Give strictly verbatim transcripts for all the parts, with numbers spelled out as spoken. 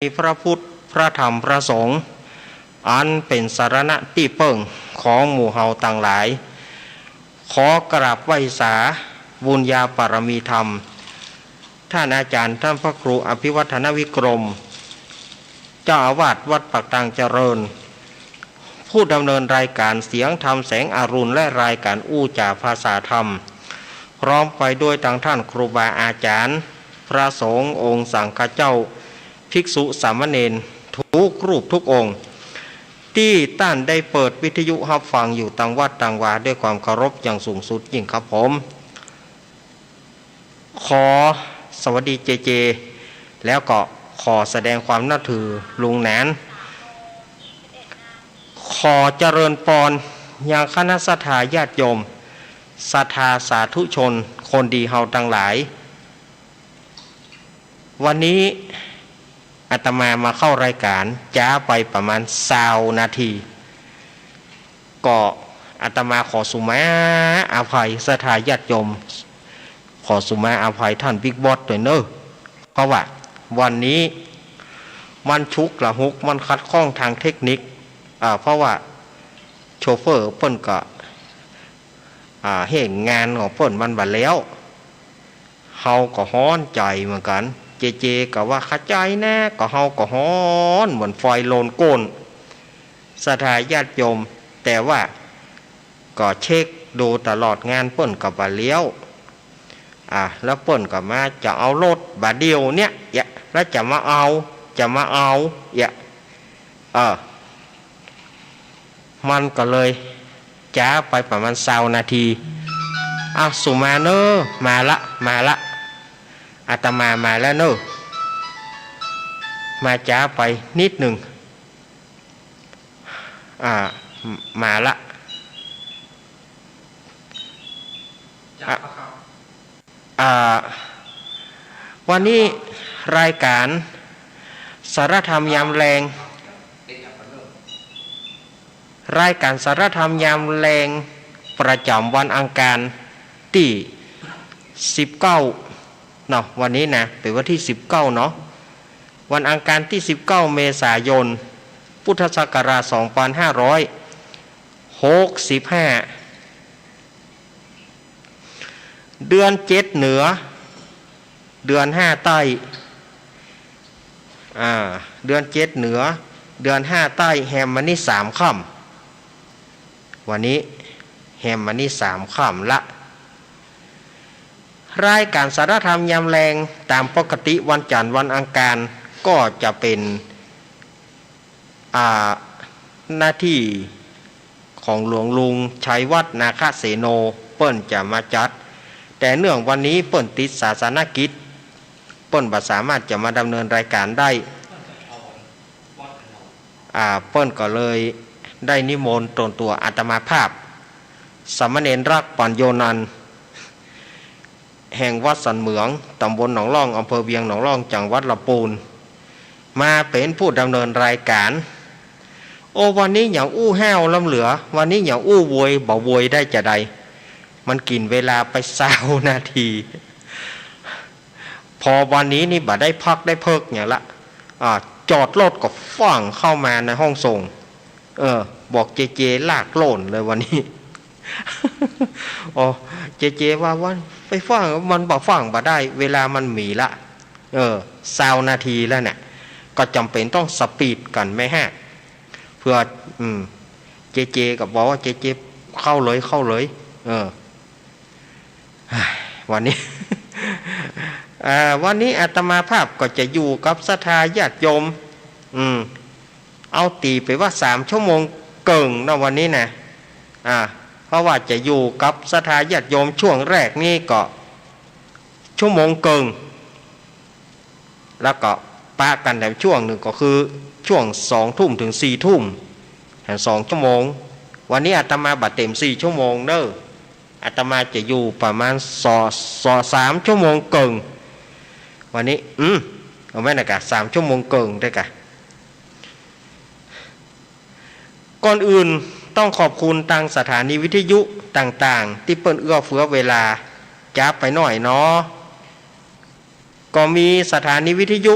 พระพุทธ พระธรรม พระสงฆ์ อันเป๋นสรณะตี้เปิ้งของหมู่เฮาตังหลาย ขอกราบไหว้สาบุญญาปารมีธรรม ท่านอาจารย์ ท่านพระครูอภิวัฒนวิกรม เจ้าอาวาสวัดปากตางเจริญ ผู้ดำเนินรายการเสียงธรรมแสงอรุณ และรายการอู้จ๋าภาษาธรรม พร้อมไปด้วยตังท่านครูบาอาจารย์ พระสงฆ์องค์สังฆเจ้า ภิกษุสามเณรทุกรูปทุกองค์ ตี้ต้านได้เปิดวิทยุฮับฟังอยู่ตังวัดตังวา ด้วยความเคารพอย่างสูงสุดยิ่งครับผม ขอสวัสดีเจเจ แล้วก็ขอแสดงความนับถือลุงหนาน ขอเจริญปอนยังคณะศรัทธาญาติโยม ศรัทธาสาธุชนคนดีเฮาตังหลาย วันนี้อาตมามาเข้ารายการจ๊าไปประมาณซาวนาที ก็อาตมาขอสุมาอภัยศรัทธาญาติโยม ขอสุมาอภัยท่านบิ๊กบอสด้วยเนอะ เพราะว่าวันนี้มันฉุกละหุก มันขัดข้องทางเทคนิค อ่า เพราะว่าโชเฟอร์เปิ้นก็ อ่า เฮ่งงานของเปิ้นมันบ่แล้ว เฮาก็ฮ้อนใจ๋เหมือนกั๋น เจเจก็ว่าเข้าใจ๋นะ ก็เฮาก็ฮ้อนเหมือนไฟลนก้น ศรัทธาญาติโยม แต่ว่าก็เช็คดูตลอด งานเปิ้นก็บ่แล้ว อ่า แล้วเปิ้นก็มาจะเอารถบ่าเดี่ยวเนี่ย เอียะ แล้วจะมาเอา จะมาเอา เอียะ เออ มันก็เลยจ๊าไปประมาณซาวนาที อ้าว สุมาเนอะ มาละ มาละ อาตมามาแล้วเนอะ มาจ๊าไปนิดหนึ่ง อ่า มาละ อ่ะ อ่า วันนี้รายการสารธรรมยามแลง รายการสารธรรมยามแลงประจ๋ำวันอังคารตี้สิบเก้าเนาะ วันนี้นะ เป๋นวันตี้สิบเก้าเนาะ วันอังคารตี้สิบเก้าเมษายน พุทธศักราชสองพันห้าร้อยหกสิบห้า เดือนเจ็ดเหนือ เดือนห้าใต้ อ่า เดือนเจ็ดเหนือ เดือนห้าใต้ แฮมมานี่สามค่ำ วันนี้แฮมมานี่สามค่ำละ รายการสารธรรมยามแลงต๋ามปกติวันจันทร์วันอังคารก็จะเป๋น อ่า หน้าตี้ของหลวงลุงชัยวัฒน์ นาคเสโน เปิ้นจะมาจัด แต่เนื่องวันนี้เปิ้นติดศาสนกิจ เปิ้นบ่สามารถจะมาดำเนินรายการได้ อ่า เปิ้นก็เลยได้นิมนต์ตนตั๋วอาตมาภาพ สามเณรรักษ์ ปัญโญนันท์ แห่งวัดสันเหมือง ต๋ำบลหนองล่อง อำเภอเวียงหนองล่อง จังหวัดลำปูน มาเป๋นผู้ดำเนินรายการ โอ้ วันนี้หยังอู้ห้าวล้ำเหลือ วันนี้หยังอู้โวย บ่โวยได้จาใด มันกิ๋นเวลาไปซาวนาที พอวันนี้นี่บ่ได้พักได้เพิกหยังละ อ่า จอดรถก็ฟั่งเข้ามาในห้องส่ง เออ บอกเจเจลากโล่นเลยวันนี้ อ๋อ เจเจว่า ว่าไปฟั่ง มันบ่ฟั่งบ่ได้ เวลามันมีละ เออ ซาวนาทีแล้วเนี่ย ก็จ๋ำเป๋นต้องสปีดกั๋นแม่ฮะ เพื่อ อืม เจเจก็บอกว่า เจเจเข้าเลย เข้าเลย เออ วันนี้ อ่า วันนี้อาตมาภาพก็จะอยู่กับศรัทธาญาติโยม อืม เอาตี๋ไปว่าสามชั่วโมงเกิ่งเนาะวันนี้นะ อ่า เพราะว่าจะอยู่กับศรัทธาญาติโยมช่วงแรกนี่ก็ชั่วโมงเกิ่ง แล้วก็ปะกั๋นแถมช่วงหนึ่งก็คือช่วงสองทุ่มถึงสี่ทุ่ม แถมสองชั่วโมง วันนี้อาตมาบ่เต๋มสี่ชั่วโมงเน้อ อาตมาจะอยู่ประมาณสอง สอง สามชั่วโมงเกิ่ง วันนี้ อืม เอาไว้นะกะ สามชั่วโมงเกิ่งได้กะ ก่อนอื่นต้องขอบคุณตางสถานีวิทยุต่างๆ ตี้เปิ้นเอื้อเฟื้อเวลาจ๊าไปหน้อยเนาะ ก็มีสถานีวิทยุ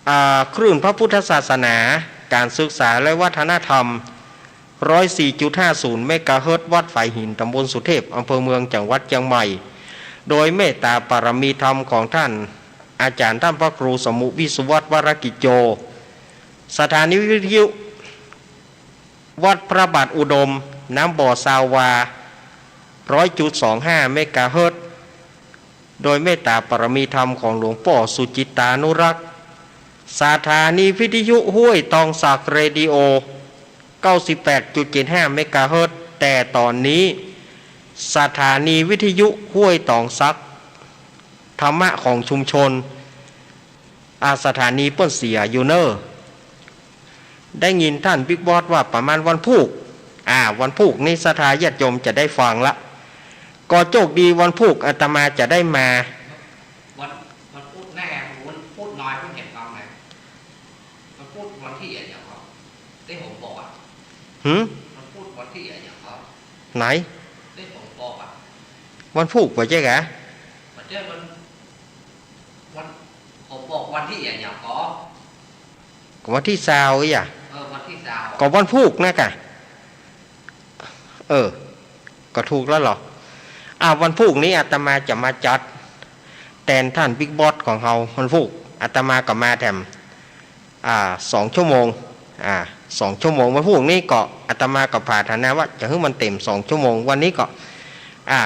อ่า คลื่นพระพุทธศาสนา การศึกษาและวัฒนธรรม ร้อยสี่จุดห้าศูนย์ เมกะเฮิรตซ์ วัดฝายหิน ตำบลสุเทพ อำเภอเมือง จังหวัดเจียงใหม่ โดยเมตตาปารมีธรรมของท่านอาจารย์ท่านพระครูสมุห์ วิศวัฒน์ วรกิจโจ สถานีวิทยุ วัดพระบาทอุดม น้ำบ่อซาววา ร้อยจุดสองห้า เมกะเฮิรตซ์ โดยเมตตาปารมีธรรมของหลวงป้อสุจิตตานุรักษ์ สถานีวิทยุห้วยตองสัก เรดิโอ เก้าสิบแปดจุดเจ็ดห้า เมกะเฮิรตซ์ แต่ต๋อนนี้ สถานีวิทยุห้วยตองสัก ธรรมะของชุมชน อ่า สถานีเปิ้นเสียอยู่เน่อ ได้ยินท่านบิ๊กบอสว่าประมาณวันพูก อ่า วันพูกนี้ศรัทธาญาติโยมจะได้ฟังละ ก็โชคดีวันพูกอาตมาจะได้มา วัน วันพูกแน่ วันพูกน้อยเพิ่งเห็นตอนไหน วันพูกวันตี้อะหยังก็ ตี้ผมบอกอะ หืม วันพูกวันตี้อะหยังก็ ไหน ตี้ผมบอกอะ วันพูกบ่ใจ้กะ บ่ใจ้ วัน วัน ผมบอกวันตี้อะหยังก็ ก็วันตี้ซาวอี้อะ เออ วันตี้ซาว ก็วันพูกนะกะ เออ ก็ถูกแล้วเหรอ อ่า วันพูกนี้อาตมาจะมาจัดแตนท่านบิ๊กบอสของเฮา วันพูก อาตมาก็มาแถม อ่า สองชั่วโมง อ่า สองชั่วโมง วันพูกนี้ก็อาตมาก็ปรารถนาว่าจะหื้อมันเต๋มสองชั่วโมง วันนี้ก็ อ่า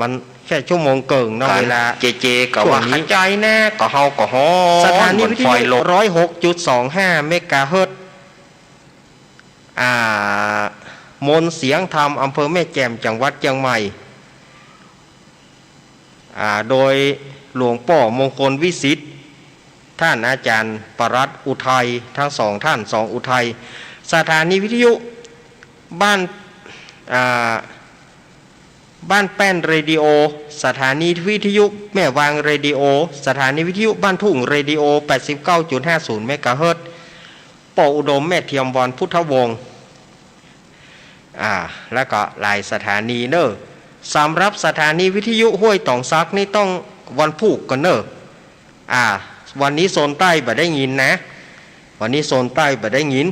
มันแค่ชั่วโมงเกิ่งเนาะ เวลา เจเจก็ว่า ช่วงนี้ เข้าใจ๋นะ ก็เฮาก็ฮ้อน สถานีวิทยุ เหมือนไฟลบ ร้อยหกจุดสองห้า เมกะเฮิรตซ์ อ่า มนต์เสียงธรรม อำเภอแม่แจ่ม จังหวัดเจียงใหม่ อ่า โดยหลวงป้อมงคลวิสิทธิ์ ท่านอาจารย์ปลัดอุทัย ทั้งสองท่าน สองอุทัย สถานีวิทยุบ้าน อ่า บ้านแป้นเรดิโอ สถานีวิทยุแม่วางเรดิโอ สถานีวิทยุบ้านทุ่งเรดิโอ แปดสิบเก้าจุดห้าศูนย์ เมกะเฮิรตซ์ ป้ออุดม แม่เทียมวรรณ พุทธวงศ์ อ่า แล้วก็หลายสถานีเน่อ สำหรับสถานีวิทยุห้วยตองสักนี่ต้องวันพูกก่อนเน่อ อ่า วันนี้โซนใต้บ่ได้ยินนะ วันนี้โซนใต้บ่ได้ยิน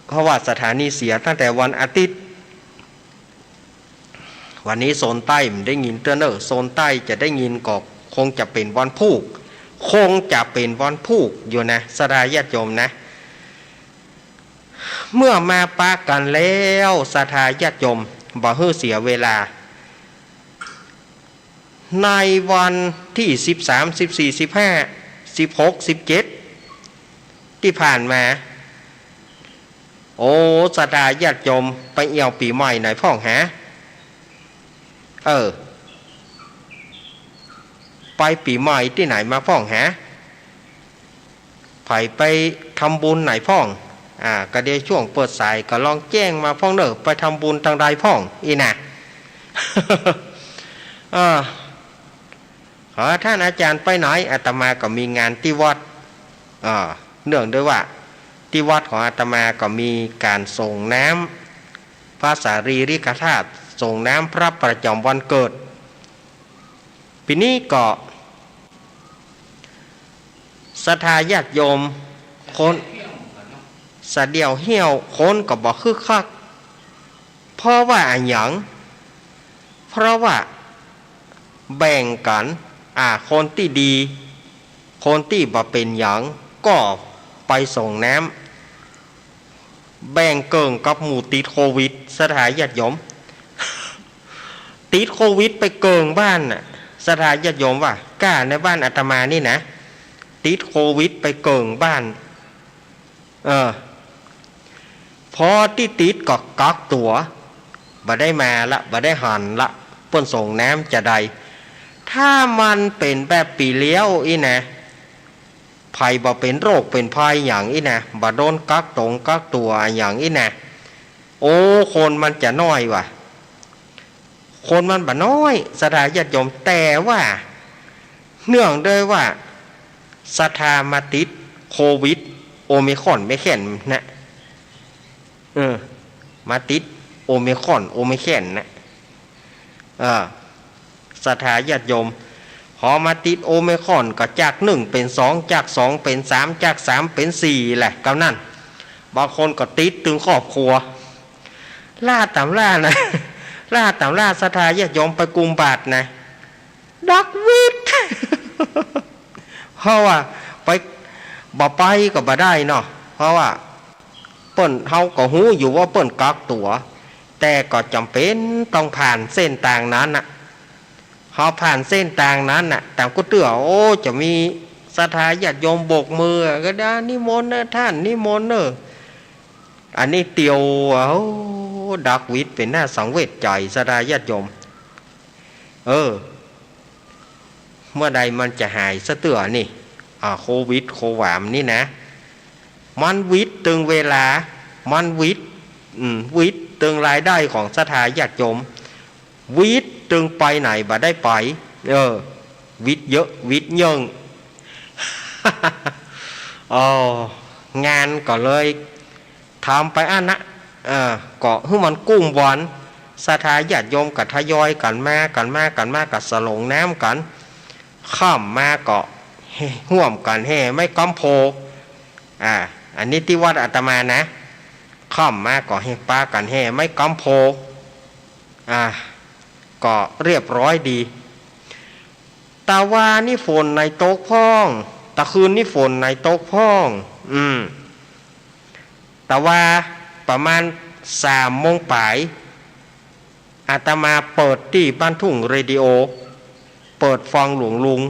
เพราะว่าสถานีเสียตั้งแต่วันอาทิตย์ วันนี้โซนใต้บ่ได้ยินเตื้อเน่อ โซนใต้จะได้ยินก็คงจะเป๋นวันพูก คงจะเป๋นวันพูกอยู่นะ ศรัทธาญาติโยมนะ เมื่อมาปะกั๋นแล้ว ศรัทธาญาติโยม บ่หื้อเสียเวลา ในวันตี้สิบสาม สิบสี่ สิบห้า สิบหก สิบเจ็ด ตี้ผ่านมา โอ้ ศรัทธาญาติโยม ไปเอี่ยวปี๋ใหม่ไหนพ่องหา เออ ไปปี๋ใหม่ตี้ไหนมาพ่องหา ใผไปทำบุญไหนพ่อง อ่า ก็เดี๋ยวช่วงเปิดสายก็ลองแจ้งมาพ่องเน่อ ไปทำบุญตางใดพ่อง อี้นะ เออ ขอท่านอาจารย์ไปไหน อาตมาก็มีงานตี้วัด อ่า เนื่องด้วยว่าตี้วัดของอาตมาก็มีก๋านสรงน้ำพระสารีริกธาตุ สรงน้ำพระประจ๋ำวันเกิด ปี๋นี้ก็ศรัทธาญาติโยมคนสะเดี่ยวเหี่ยว คนก็บ่คึกคัก เพราะว่าอะหยัง เพราะว่าแบ่งกั๋น อ่า คนตี้ดี คนตี้บ่เป๋นหยังก็ไปสรงน้ำ แบ่งเกิ่งกับหมู่ติดโควิด ศรัทธาญาติโยม ติดโควิดไปเกิ่งบ้านน่ะ ศรัทธาญาติโยมว่า ก้าในบ้านอาตมานี่นะ ติดโควิดไปเกิ่งบ้าน เออ พอตี้ติดก็กักตั๋ว บ่ได้มาละ บ่ได้หันละ เปิ้นสรงน้ำจาใด ถ้ามันเป๋นแบบปี๋เลี้ยวอี้นะ ใผบ่เป๋นโรคเป๋นภัยหยังอี้นะ บ่โดนกักตงกักตั๋วหยังอี้นะ โอ้ คนมันจะน้อยว่ะ คนมันบ่น้อย ศรัทธาญาติโยม แต่ว่าเนื่องด้วยว่าศรัทธามาติดโควิดโอมิครอนไม่แค่นนะ เออ มาติดโอมิครอนโอมิแค่นนะ เออ ศรัทธาญาติโยม พอมาติดโอไมครอนก็จากหนึ่งเป๋นสอง จากสองเป๋นสาม จากสามเป๋นสี่แหละ กำนั้น บางคนก็ติดตึงครอบครัว ล่าต๋ำรานะ ล่าต๋ำราศรัทธาญาติโยมไปกุมบาตรนะ ดักวิด เพราะว่าไป บ่ไปก็บ่ได้เนาะ เพราะว่าเปิ้น เฮาก็ฮู้อยู่ว่าเปิ้นกักตั๋ว แต่ก็จ๋ำเป๋นต้องผ่านเส้นตางนั้นน่ะ พอผ่านเส้นตางนั้นน่ะ ต๋ามกู้เตื้อ โอ้ จะมีศรัทธาญาติโยมโบกมือ ก็ได้ นิมนต์เน่อท่าน นิมนต์เน่อ อันนี้เตียว โอ้ ดักวิด เป๋นหน้าสังเวชใจ๋ ศรัทธาญาติโยม เออ เมื่อใดมันจะหายซะเตื้อนี่ อ่า โควิด โความนี่นะ มันวิดตึงเวลา มันวิด อืม วิดตึงรายได้ของศรัทธาญาติโยม วิดตึงไปไหนบ่ได้ไป เออ วิดเยอะ วิดเยิ่ง อ๋อ งานก็เลย ทำไปอั้นนะ เออ ก็หื้อมันกุ้มวอน ศรัทธาญาติโยมก็ทยอยกั๋นมา กั๋นมา กั๋นมา ก็สลงน้ำกั๋น ค่ำมาก็แห่ ฮ่วมกั๋นแห่ไม้กำโพก อ่า อันนี้ตี้วัดอาตมานะ ค่ำมาก็แห่ ปากั๋นแห่ไม้กำโพก อ่า ก็เรียบร้อยดี ตะวานี้ฝนไหนตกพ่อง ตะคืนนี้ฝนไหนตกพ่อง อืม ตะวาประมาณสามโมงป๋าย อาตมาเปิดตี้บ้านทุ่งเรดิโอ เปิดฟังหลวงลุง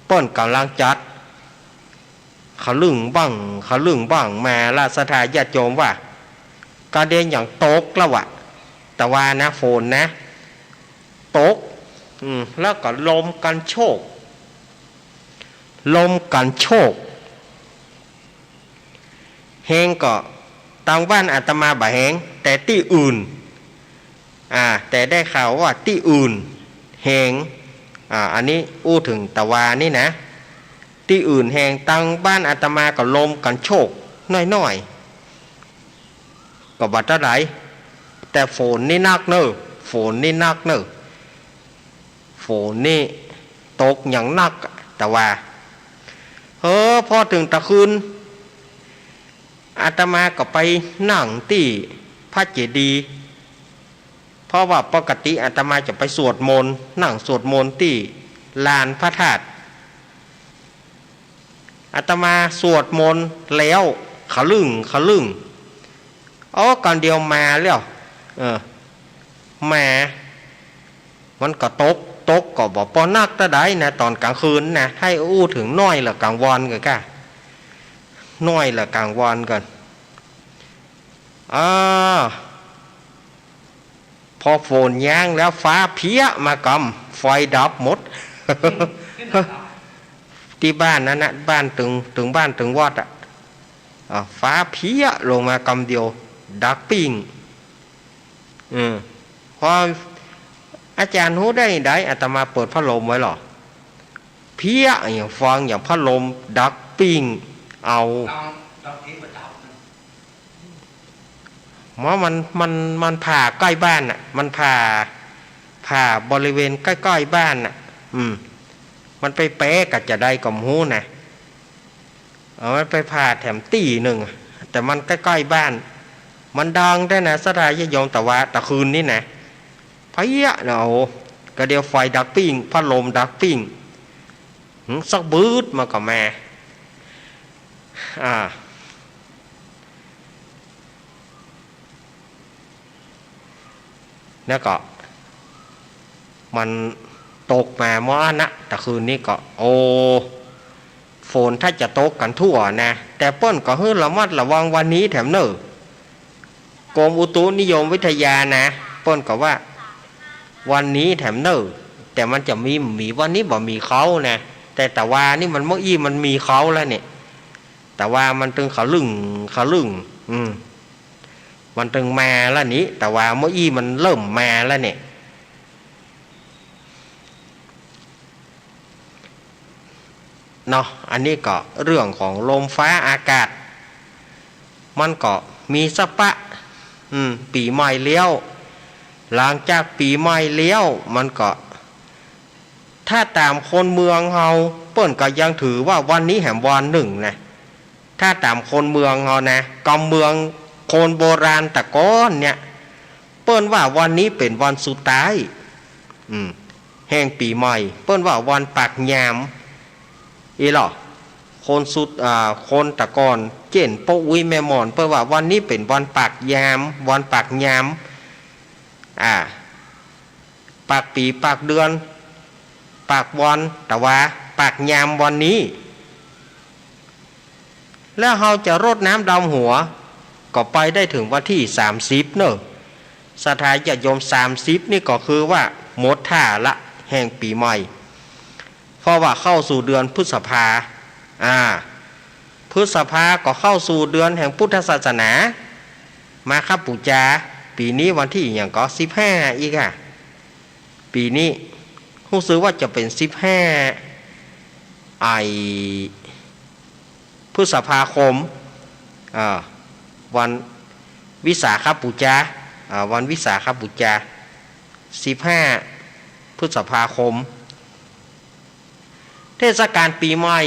เปิ้นก่ำลังจัด ขะลึ่งบ้าง ขะลึ่งบ้าง แหม ศรัทธาญาติโยมว่า กะเดียวหยังตกแล้ววะ ตะวานะ ฝนนะ ตก อืม แล้วก็ลมกันโชก ลมกันโชก แฮงก็ ตางบ้านอาตมาบ่แฮง แต่ตี้อื่น อ่า แต่ได้ข่าวว่าตี้อื่นแฮง อ่า อันนี้อู้เถิงตะวานี่นะ ตี้อื่นแฮง ตางบ้านอาตมาก็ลมกันโชกน้อยๆ ก็บ่เต้าใด แต่ฝนนี่นักเน่อ ฝนนี่นักเน่อ ฝนนี่ตกอย่างนัก ตะวา เออ พอเถิงตะคืน อาตมาก็ไปนั่งตี้พระเจดีย์ เพราะว่าปกติอาตมาจะไปสวดมนต์ นั่งสวดมนต์ตี้ลานพระธาตุ อาตมาสวดมนต์แล้วขะลึ่งขะลึ่ง โอ้ กำเดียวมาแล้ว เออ มา มันก็ตก ตกก็บ่ปอนักเต้าใดนะ ต๋อนก๋างคืนนะ หื้ออู้เถิงน้อยละก๋างวันก่อก้า น้อยละก๋างวันก่อ อ่า พอฝนยั้งแล้วฟ้าเพี้ยมากำ ไฟดับหมด ตี้บ้านนั้นนะ บ้านเถิง เถิงบ้านเถิงวัดอะ อ่า ฟ้าเพี้ยลงมากำเดียว ดักปิ้ง อืม พอ อาจ๋ารย์ฮู้ได้ใด อาตมาเปิดพัดลมไว้หรอ เพี้ยอย่างฟังอย่างพัดลมดักปิ้งเอา ว่ามัน มัน มันผ่าใก้บ้านน่ะ มันผ่า ผ่าบริเวณใก้ๆบ้านน่ะ อืม มันไปแป๊กะจะใดก็บ่ฮู้นะ เออ มันไปผ่าแถมตี้นึ่ง แต่มันใก้ๆบ้าน มันดังแต๊นะ ศรัทธาญาติโยม ตะวาตะคืนนี้นะ เพี้ยนะ โอ้ กะเดียวไฟดักปิ้ง พัดลมดักปิ้ง หืม สักบึดมาก็มา อ่า แล้วก็ มันตกมาเมื่อนั้นนะ ตะคืนนี้ก็ โอ้ ฝนถ้าจะตกกั๋นทั่วนะ แต่เปิ้นก็หื้อระมัดระวังวันนี้แถมเน่อ กรมอุตุนิยมวิทยานะ เปิ้นก็ว่าวันนี้แถมเน่อ แต่มันจะมี มีวันนี้บ่มีเขานะ แต่ตะวานี่มันเมื่ออี้มันมีเขาแล้วเนี่ย ตะวามันตึงขะลึ่งขะลึ่ง อืม มันตึงมาแล้วนี่ ตะวาเมื่ออี้มันเริ่มมาแล้วเนี่ย เนาะ อันนี้ก็เรื่องของลมฟ้าอากาศ มันก็มีสะปะ อืม ปี๋ใหม่แล้ว หลังจากปี๋ใหม่แล้ว มันก็ ถ้าต๋ามคนเมืองเฮา เปิ้นก็ยังถือว่าวันนี้แหมวันนึ่งนะ ถ้าต๋ามคนเมืองเฮานะ กำเมืองคนโบราณแต่ก่อนเนี่ย เปิ้นว่าวันนี้เป๋นวันสุดท้าย อืม แห่งปี๋ใหม่ เปิ้นว่าวันปากยาม อี้ลอ คนสุด อ่า คนแต่ก่อน เจ้นป้ออุ๊ยแม่หม่อน เปิ้นว่าวันนี้เป๋นวันปากยาม วันปากยาม อ่า ปากปี๋ ปากเดือน ปากวัน ตะวา ปากยามวันนี้ แล้วเฮาจะรดน้ำดำหัว ก็ไปได้เถิงวันตี้สามสิบเน่อ ศรัทธาญาติโยม สามสิบนี่ก็คือว่าหมดท่าละ แห่งปี๋ใหม่ เพราะว่าเข้าสู่เดือนพฤษภา อ่า พฤษภาก็เข้าสู่เดือนแห่งพุทธศาสนา มาฆบู๋จา ปี๋นี้วันตี้หยังก็ สิบห้า อี้ก่ะ ปี๋นี้ฮู้สึกว่าจะเป๋น สิบห้า ไอ้ พฤษภาคม อ่า วันวิสาขบู๋จา อ่า วันวิสาขบู๋จา สิบห้า พฤษภาคม เทศกาลปี๋ใหม่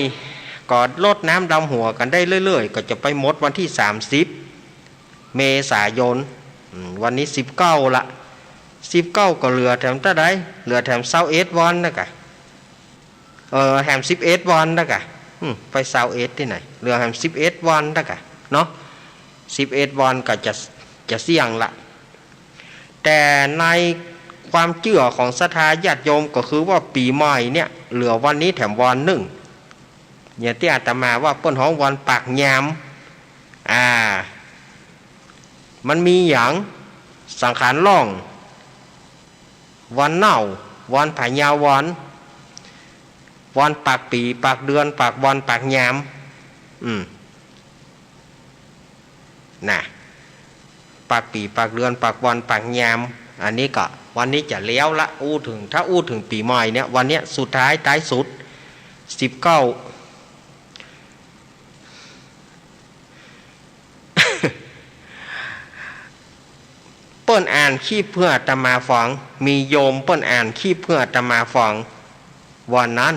ก็รดน้ำดำหัวกั๋นได้เรื่อยๆ ก็จะไปหมดวันตี้สามสิบ เมษายน อืม วันนี้สิบเก้าละ สิบเก้าก็เหลือแถมเต้าใด เหลือแถมซาวเอ็ดวันนะก่ะ เออ แถมสิบเอ็ดวันนะก่ะ อืม ไปซาวเอ็ดตี้ไหน เหลือแถมสิบเอ็ดวันนะก่ะ เนาะ สิบเอ็ดวันก็จะ จะเสี้ยงละ แต่ในความเจื้อของศรัทธาญาติโยมก็คือว่าปี๋ใหม่เนี่ย เหลือวันนี้แถมวันนึ่ง อย่างตี้อาตมาว่าเปิ้นฮ้องวันปากยาม อ่า มันมีหยัง สังขารล่อง วันเน่า วันผายาวัน วันปากปี๋ ปากเดือน ปากวัน ปากยาม อืม นะ ปากปี๋ ปากเดือน ปากวัน ปากยาม อันนี้ก็วันนี้จะแล้วละ อู้เถิง ถ้าอู้เถิงปี๋ใหม่เนี่ย วันเนี้ยสุดท้าย ท้ายสุด สิบเก้า เปิ้นอ่านคลิปหื้ออาตมาฟัง มีโยมเปิ้นอ่านคลิปหื้ออาตมาฟัง วันนั้น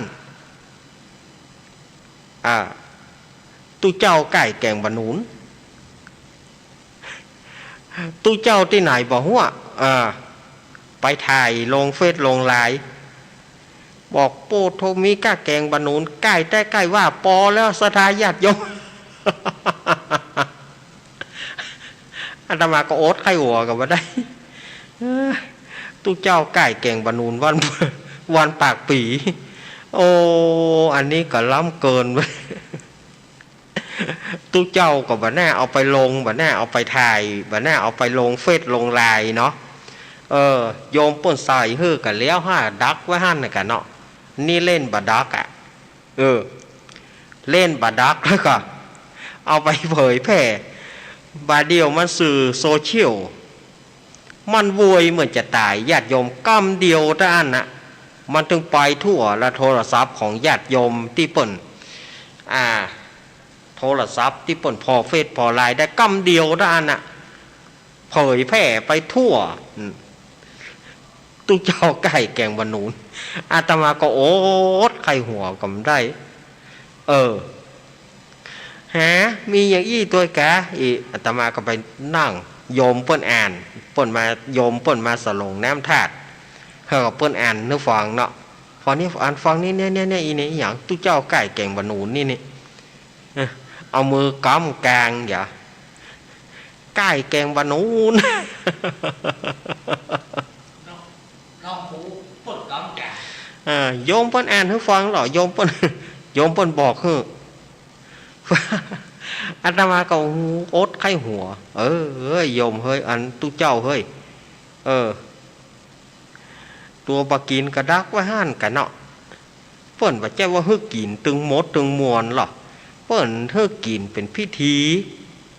อ่า ตุ๊เจ้าก้ายแก่งบ่าหนุน ตุ๊เจ้าตี้ไหนบ่ฮู้ อ่า ไปถ่ายลงเฟซลงไลน์ บอก โป้โธ่ มีก้าแก่งบ่าหนุน ก้ายแต๊ก้ายว่า ปอแล้วศรัทธาญาติโยม อาตมาก็อดใค่หัวกั๋นบ่ได้ เออ ตุ๊เจ้าก้ายแก่งบ่าหนุนวัน วันปากปี๋ โอ้ อันนี้ก็ล้ำเกินไป ตุ๊เจ้าก็บ่น่าเอาไปลง บ่น่าเอาไปถ่าย บ่น่าเอาไปลงเฟซลงไลน์เนาะ เออ โยมเปิ้นใส่หื้อก็แล้ว หาดักไว้หั้นน่ะก่ะเนาะ นี่เล่นบ่ดักอะ เออ เล่นบ่ดักแล้วก็เอาไปเผยแผ่ บ่าเดี่ยวมันสื่อโซเชียล มันโวยเหมือนจะต๋าย ญาติโยม กำเดียวเต้าอั้นน่ะ มันตึงไปทั่วละ โทรศัพท์ของญาติโยมตี้เปิ้น อ่า โทรศัพท์ตี้เปิ้นผ่อเฟซผ่อไลน์ได้ กำเดียวเต้าอั้นน่ะ เผยแผ่ไปทั่ว อืม ตุ๊เจ้าก้ายแก่งบ่าหนุน อาตมาก็อดใค่หัวกั๋นบ่ได้ เออ ฮะ มีอย่างอี้ตวยกา อี อาตมาก็ไปนั่ง โยมเปิ้นอ่าน เปิ้นมา โยมเปิ้นมาสรงน้ำธาตุ เฮาก็เปิ้นอ่านหื้อฟังเนาะ พอนี้อ่านฟังนี่ เนี่ย เนี่ย เนี่ย อีนี่หยัง ตุ๊เจ้าก้ายแก่งบ่าหนุนนี่ นี่ เออ เอามือกำกาง อย่า ก้ายแก่งบ่าหนุน น้อง น้องหมูเปิ้นกำกาง เออ โยมเปิ้นอ่านหื้อฟังลอ โยมเปิ้น โยมเปิ้นบอกหื้อ อาตมาก็อดใค่หัว เออ เฮ้ย โยมเฮ้ย อันตุ๊เจ้าเฮ้ย เออ ตั๋วบ่ากิ๋นก็ดักไว้หั้นก่ะเนาะ เปิ้นบ่ใจ้ว่าหื้อกิ๋นตึงหมดตึงมวลลอ เปิ้นหื้อกิ๋นเป๋นพิธี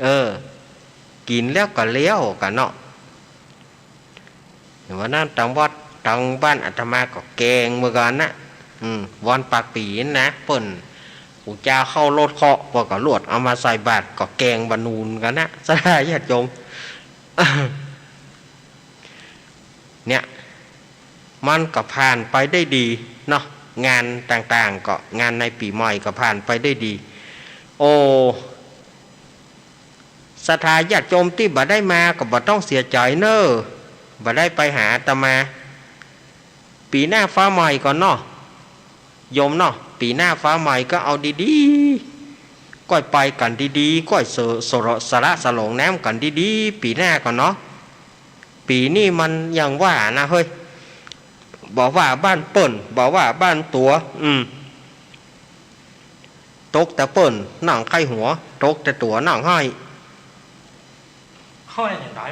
เออ กิ๋นแล้วก็แล้วก่ะเนาะ วันนั้นตางวัด ตางบ้านอาตมาก็แกงเหมือนกั๋นนะ อืม วันปากปี๋นะ เปิ้น กู๋จาเข้ารถเคราะห์ เปิ้นก็ลวดเอามาใส่บาตร ก็แกงบ่าหนุนกั๋นนะ ศรัทธาญาติโยม เนี่ย มันก็ผ่านไปได้ดีเนาะ งานต่างๆ ก็งานในปี๋ใหม่ก็ผ่านไปได้ดี โอ้ ศรัทธาญาติโยมตี้บ่ได้มาก็บ่ต้องเสียใจ๋เน่อ บ่ได้ไปหาอาตมา ปี๋หน้าฟ้าใหม่ก่อนเนาะ โยมเนาะ ปี๋หน้าฟ้าใหม่ก็เอาดีๆ ก้อยไปกั๋นดีๆ ก้อยเส สระ สละสลองน้ำกั๋นดีๆ ปี๋หน้าก่อนเนาะ ปี๋นี้มันอย่างว่านะเฮ้ย บ่ว่าบ้านเปิ้น บ่ว่าบ้านตั๋ว อืม ตกแต่เปิ้นนั่งใค่หัว ตกแต่ตั๋วนั่งไห้ ไห้อย่างใด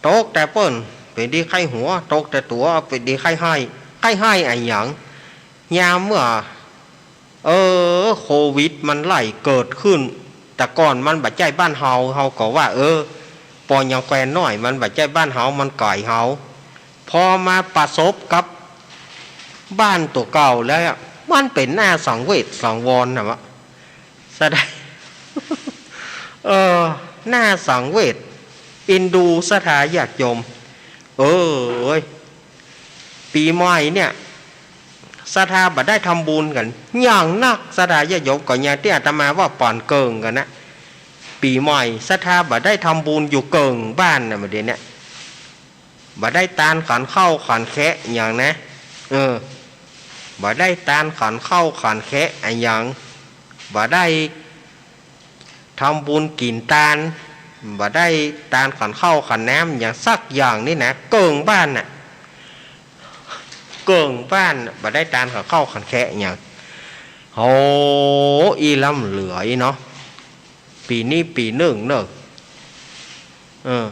ตกแต่เปิ้นเป๋นดีใค่หัว ตกแต่ตั๋วเป๋นดีใค่ไห้ ใค่ไห้อะหยัง ยามเมื่อ เออ โควิดมันไล่เกิดขึ้น แต่ก่อนมันบ่ใจ้บ้านเฮา เฮาก็ว่า เออ ปอยังแควนน้อย มันบ่ใจ้บ้านเฮา มันไก๋เฮา พอมาประสบกับบ้านตั๋วเก่าแล้วอะ มันเป๋นหน้าสังเวชสังวรนะวะ สะใด เออ หน้าสังเวช เอ็นดูศรัทธาญาติโยม เออ เอ้ย ปี๋ใหม่เนี่ย ศรัทธาบ่ได้ทำบุญกั๋น อย่างนัก ศรัทธาญาติโยม ก็อย่างตี้อาตมาว่าป่อนเกิ่งกั๋นนะ ปี๋ใหม่ศรัทธาบ่ได้ทำบุญอยู่เกิ่งบ้านนะ บ่าเดี่ยวเนี้ย บ่ได้ตานขันข้าวขันแคะอะหยังนะ เออ บ่ได้ตานขันข้าวขันแคะอะหยัง บ่ได้ทำบุญกิ๋นตาน บ่ได้ตานขันข้าวขันน้ำอะหยังสักอย่างนี่นะ เกิ่งบ้านน่ะ เกิ่งบ้านน่ะ บ่ได้ตานขันข้าวขันแคะอะหยัง โห อี้ล้ำเหลืออี้เนาะ ปี๋นี้ปี๋นึ่งเน่อ เออ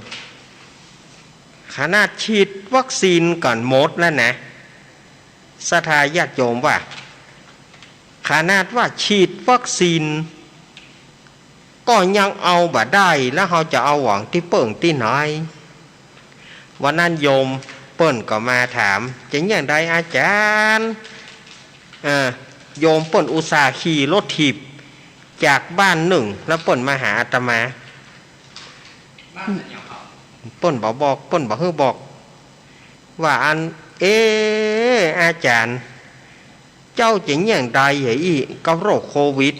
ขนาดฉีดวัคซีนกั๋นหมดแล้วนะ ศรัทธาญาติโยมว่า ขนาดว่าฉีดวัคซีน ก็ยังเอาบ่ได้ แล้วเฮาจะเอาหวังตี้เปิ้งตี้ไหน วันนั้นโยมเปิ้นก็มาถาม จะเยียะใดอาจ๋ารย์ เออ โยมเปิ้นอุตส่าห์ขี่รถถีบจากบ้านนึ่ง แล้วเปิ้นมาหาอาตมา เปิ้นบ่บอก เปิ้นบ่หื้อบอก ว่าอัน เอ๊ะ อาจ๋ารย์ เจ้าจะเยียะใดเหยอี้ กับโรคโควิด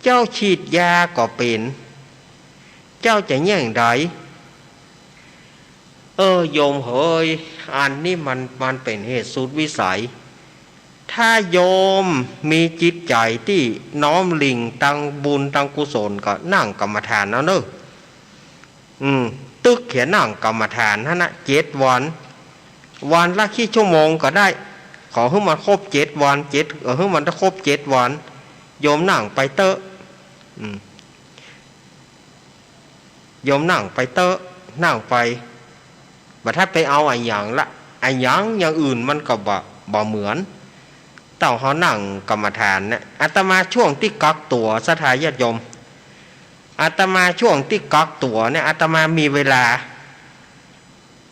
เจ้าฉีดยาก็เป๋น เจ้าจะเยียะใด เออ โยมเหย อันนี้มัน มันเป๋นเหตุสุดวิสัย ถ้าโยมมีจิตใจ๋ตี้น้อมหลิ่งตังบุญตังกุศล ก็นั่งกรรมฐานเอาเน่อ อืม ตึกเหียนั่งกรรมฐานหั้นนะ เจ็ดวัน วันละกี่ชั่วโมงก็ได้ ขอหื้อมันครบเจ็ดวัน เจ็ด เออ หื้อมันครบเจ็ดวัน โยมนั่งไปเต๊อะ อืม โยมนั่งไปเต๊อะ นั่งไป บ่ทัดไปเอาอะหยังละ อะหยังอย่างอื่นมันก็บ่ บ่เหมือน เต้าเฮานั่งกรรมฐานเนี่ย อาตมาช่วงตี้กักตั๋ว ศรัทธาญาติโยม อาตมาช่วงตี้กักตั๋วเนี่ย อาตมามีเวลา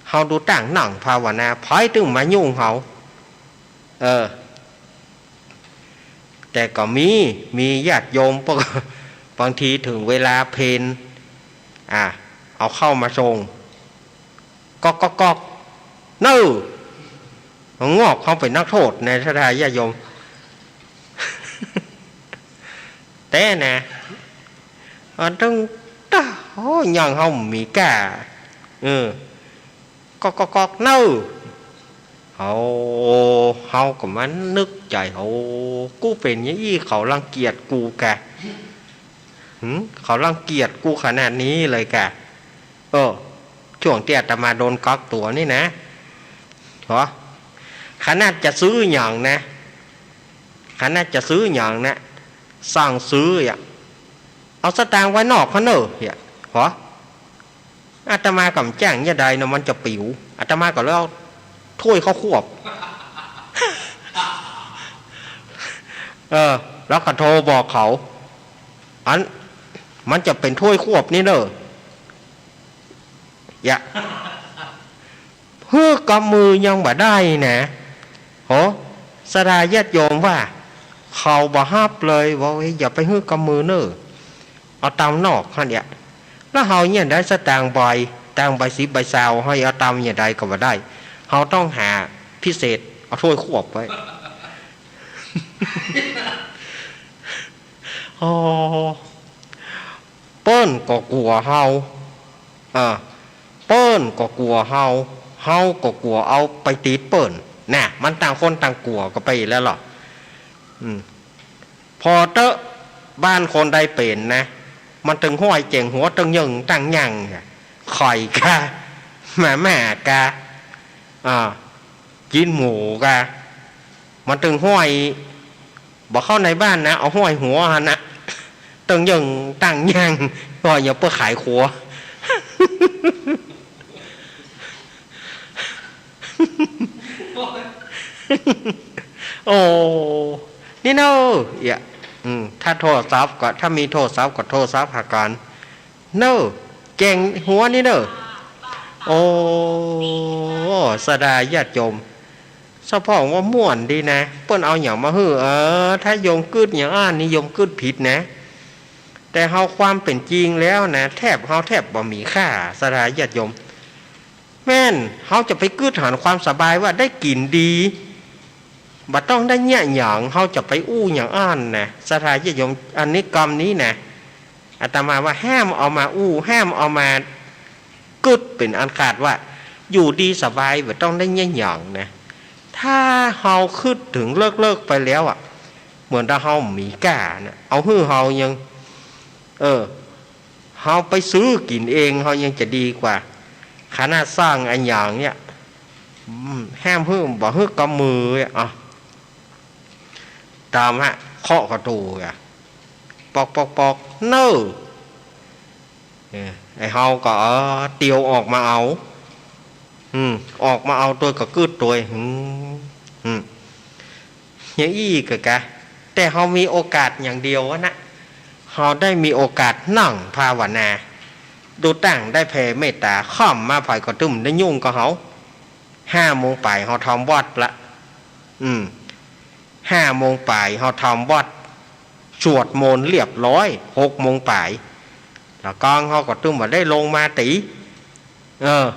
เฮาดูตั้งนั่งภาวนา ใผตึงมายุ่งเฮา เออ แต่ก็มี มีญาติโยม บางทีเถิงเวลาเพล อ่ะ เอาข้าวมาส่ง ก๊อกก๊อกก๊อก เน่อ งอก เขาเป๋นนักโทษในศรัทธาญาติโยม แต่นะ อันตึง ตะ โอ้ ยังเฮามีก้า เออ ก๊อกก๊อกก๊อก เน่อ เฮา เฮาก็มานึกใจ๋ โอ้ กูเป๋นอย่างอี้ เขารังเกียจกูกะ หึ เขารังเกียจกูขนาดนี้เลยกะ เออ ช่วงตี้อาตมาโดนกักตั๋วนี่นะ หอ ขนาดจะซื้อหยังนะ ขนาดจะซื้อหยังนะ สั่งซื้ออะ เอาสตางค์ไว้นอกหั้นเน่อ เหีย หอ อาตมาก็บ่แจ้งเยียะใดเนาะ มันจะปิ๋ว อาตมาก็เลยเอาถ้วยข้าวควบ เออ แล้วก็โทรบอกเขา อัน มันจะเป๋นถ้วยควบนี่เน่อ เหีย หื้อกำมือยังบ่ได้นะ โห ศรัทธาญาติโยมว่า เขาบ่ฮับเลย ว่า เอ้ย อย่าไปหื้อกำมือเน่อ เอาตำนอกหั้นเหีย แล้วเฮาเยียะใดสตางค์ใบ ตางค์ใบสิบใบซาว เฮาเอาตำเยียะใดก็บ่ได้ เฮาต้องหาพิเศษ เอาถ้วยควบไว้ อ๋อ เปิ้นก็กั๋วเฮา อ่า เปิ้นก็กั๋วเฮา เฮาก็กั๋วเอาไปติดเปิ้น น่ะ มันต่างคนต่างกั๋วกั๋นไปแล้วล่ะ อืม ผ่อเต๊อะ บ้านคนใดเป๋นนะ มันตึงฮ้อยเจ๋งหัวตึงเยิ่งตั้งยั่ง ไข่กา มาม่ากา อ่า จิ๊นหมูกา มันตึงฮ้อย บ่เข้าในบ้านนะ เอาห้อยหัวหั่นนะ ตึงเยิ่งตั้งยั่ง ก็อย่าเปื้อขายครัว โอ้ นี่เน่อ เอียะ อืม ถ้าโทรศัพท์ก็ ถ้ามีโทรศัพท์ก็โทรศัพท์หากั๋น เน่อ แจ๋งหัวนี่เน่อ โอ้ ศรัทธาญาติโยม สะพ่องว่าม่วนดีนะ เปิ้นเอาหยังมาหื้อ เออ ถ้าโยมกึ๊ดอย่างอั้นนี่โยมกึ๊ดผิดนะ แต่เฮาความเป๋นจริงแล้วนะ แทบ เฮาแทบบ่มีค่า ศรัทธาญาติโยม แม่น เฮาจะไปกึ๊ดหาความสบายว่าได้กิ๋นดี บ่ต้องได้เยียะหยัง เฮาจะไปอู้อย่างอั้นนะ ศรัทธาญาติโยม อันนี้กำนี้นะ อาตมาว่าห้ามเอามาอู้ ห้ามเอามากึ๊ดเป๋นอันขาดว่า อยู่ดีสบาย บ่ต้องได้เยียะหยังนะ ถ้าเฮาคิดเถิงเลิกๆ ไปแล้วอะ เหมือนถ้าเฮามีก้านะ เอาหื้อเฮายัง เออ เฮาไปซื้อกิ๋นเอง เฮายังจะดีกว่า ขนาดสั่งอะหยังเนี่ย อืม ห้ามหื้อ บ่หื้อกำมืออะ อ่ะ ต๋ามฮะ เคาะประตู๋อะ ป๊อกป๊อกป๊อก เน่อ เออ ไอ้เฮาก็ เออ เตียวออกมาเอา อืม ออกมาเอาตวยก็กึ๊ดตวย อืม อืม อย่างอี้ก็กะ แต่เฮามีโอกาสอย่างเดียวอะนะ เฮาได้มีโอกาสนั่งภาวนา ดูตั้งได้แผ่เมตต๋า ค่ำมาใผก็ตึงได้ยุ่งกับเฮา ห้าโมงป๋ายเฮาทำวัตรละ อืม ห้าโมงป๋ายเฮาทำวัตร สวดมนต์เรียบร้อย หกโมงป๋าย ละกองเฮาก็ตึงบ่ได้ลงมาตี๋ เออ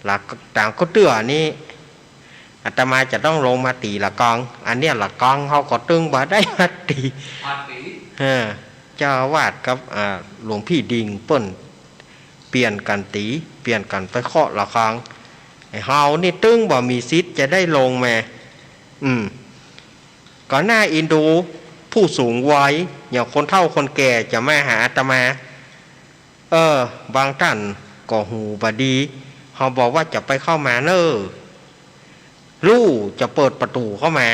ละตางก็เตื้อนี้ อาตมาจะต้องลงมาตี๋ละกอง อันเนี้ยละกองเฮาก็ตึงบ่ได้มาตี๋ มาตี๋ เออ เจ้าอาวาสกับ อ่า หลวงพี่ดิงเปิ้น เปลี่ยนกั๋นตี๋ เปลี่ยนกั๋นไปเคาะละฆัง ไอ้เฮานี่ตึงบ่มีสิทธิ์จะได้ลงมา อืม ก็น่าเอ็นดูผู้สูงวัย อย่างคนเฒ่าคนแก่จะมาหาอาตมา เออ บางต้านก็หูบ่ดี เฮาบอกว่าจะไปเข้ามาเน่อ ลู่จะเปิดประตู๋เข้ามา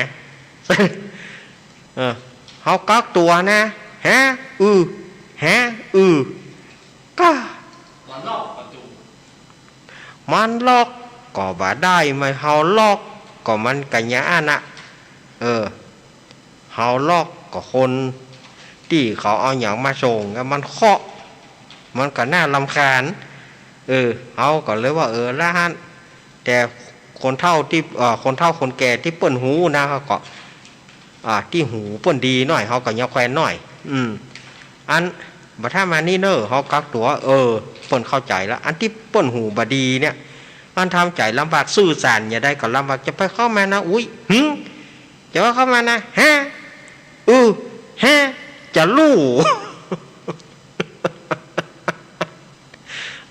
เออ เฮากักตั๋วนะ ฮะ อือ ฮะ อือ ก็ มันล็อกประตู๋ มันล็อกก็บ่ได้ มันเฮาล็อกก็มันกะยะอั้นน่ะ เออ เฮาล็อกก็คนตี้เขาเอาหยังมาส่ง แล้วมันเคาะ มันก็น่ารำคาญ เออ เฮาก็เลยว่า เออ ละหั้น แต่คนเฒ่าตี้ เอ่อ คนเฒ่าคนแก่ตี้เปิ้นฮู้นะ เขาก็ อ่า ตี้หูเปิ้นดีหน้อย เฮาก็ยอมแควนหน้อย อืม อัน บ่าถ้ามานี่เน่อ เฮากักตั๋ว เออ เปิ้นเข้าใจ๋ละ อันตี้เปิ้นหูบ่ดีเนี่ย อันทำใจ๋ลำบาก สื่อสารจะได้ก็ลำบาก จะไปเข้ามานะ อุ๊ย หึ จะว่าเข้ามานะ ฮะ อือ ฮะ จะลู่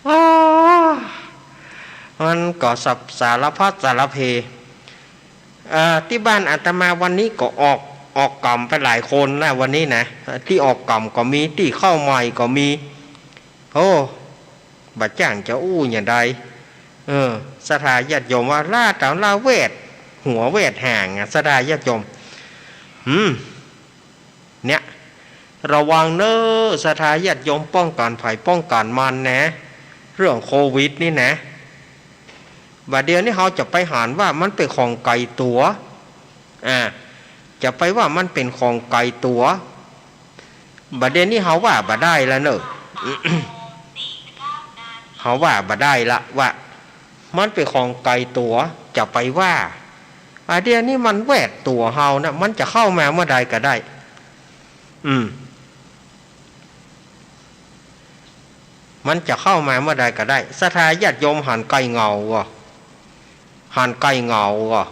อ้า มันก็สับ สารพัดสารเพ เอ่อ ตี้บ้านอาตมาวันนี้ก็ออก ออกก๋ำไปหลายคนนะวันนี้นะ ตี้ออกก๋ำก็มี ตี้เข้าใหม่ก็มี โอ้ บ่าจ้างจะอู้อย่างใด เออ ศรัทธาญาติโยมว่า ลาต๋ามลาแวด หัวแวดหางอะ ศรัทธาญาติโยม อืม เนี่ย ระวังเน่อ ศรัทธาญาติโยม ป้องกั๋นใผป้องกั๋นมันนะ เรื่องโควิดนี่นะ บ่าเดี่ยวนี้เฮาจะไปหันว่ามันเป๋นของไก๋ตั๋ว อ่า จะไปว่ามันเป๋นของไก๋ตั๋ว บ่าเดี่ยวนี้เฮาว่าบ่ได้ละเน่อ เฮาว่าบ่ได้ละว่า มันเป๋นของไก๋ตั๋ว จะไปว่า อ่า เดี๋ยวนี้มันแวดตั๋วเฮานะ มันจะเข้ามาเมื่อใดก็ได้ อืม มันจะเข้ามาเมื่อใดก็ได้ ศรัทธาญาติโยมหันไก่เหงาก่อ หันไก่เหงาก่อ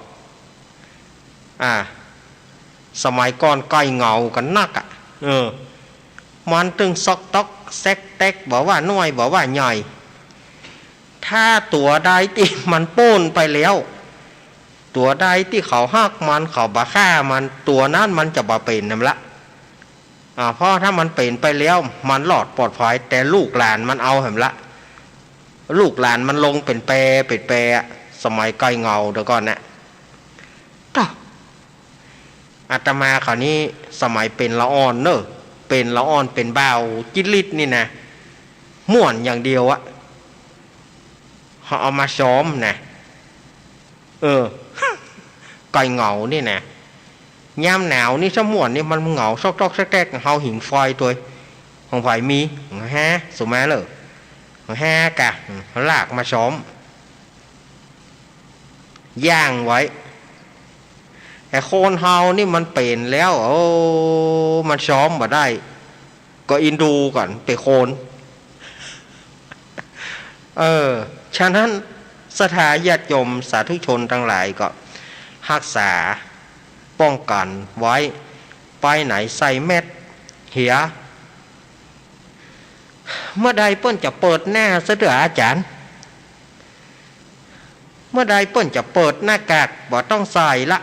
อ่า สมัยก่อนไก่เหงากั๋นนักอะ เออ มันตึงซอกต๊อกแซกแต๊ก บ่ว่าน้อยบ่ว่าใหญ่ ถ้าตั๋วใดตี้มันป๊นไปแล้ว ตั๋วใดตี้เขาฮักมัน เขาบ่ฆ่ามัน ตั๋วนั้นมันจะบ่เป๋นนั่นละ อ่า เพราะถ้ามันเป๋นไปแล้ว มันรอดปลอดภัย แต่ลูกหลานมันเอาแหมละ ลูกหลานมันลงเป๋นแปเป๋นแปอะ สมัยไก่เหงาเดี๋ยวก่อนนะ ต๊ะ อาตมาคราวนี้สมัยเป๋นละอ่อนเน่อ เป๋นละอ่อนเป๋นบ่าวจิตลิดนี่นะ ม่วนอย่างเดียวอะ เขาเอามาซ้อมนะ เออ ไก่เหงานี่นะ ยามหนาวนี่สม่วนนี่มันเหงาซอกต๊อกแซกแต๊ก เฮาหิงไฟตวย ของใผมี แฮะ สุมาเลอ แฮะกะ ลากมาซ้อม ย่างไว้ ไอ้คนเฮานี่มันเป๋นแล้ว โอ้ มันซ้อมบ่ได้ ก็อินดูก่อน เป๋นคน เออ ฉะนั้นศรัทธาญาติโยมสาธุชนตังหลายก็ฮักษาป้องกั๋นไว้ ไปไหนใส่แมสเหีย เมื่อใดเปิ้นจะเปิดหน้าซะเตื้ออาจ๋ารย์ เมื่อใดเปิ้นจะเปิดหน้ากาก บ่ต้องใส่ละ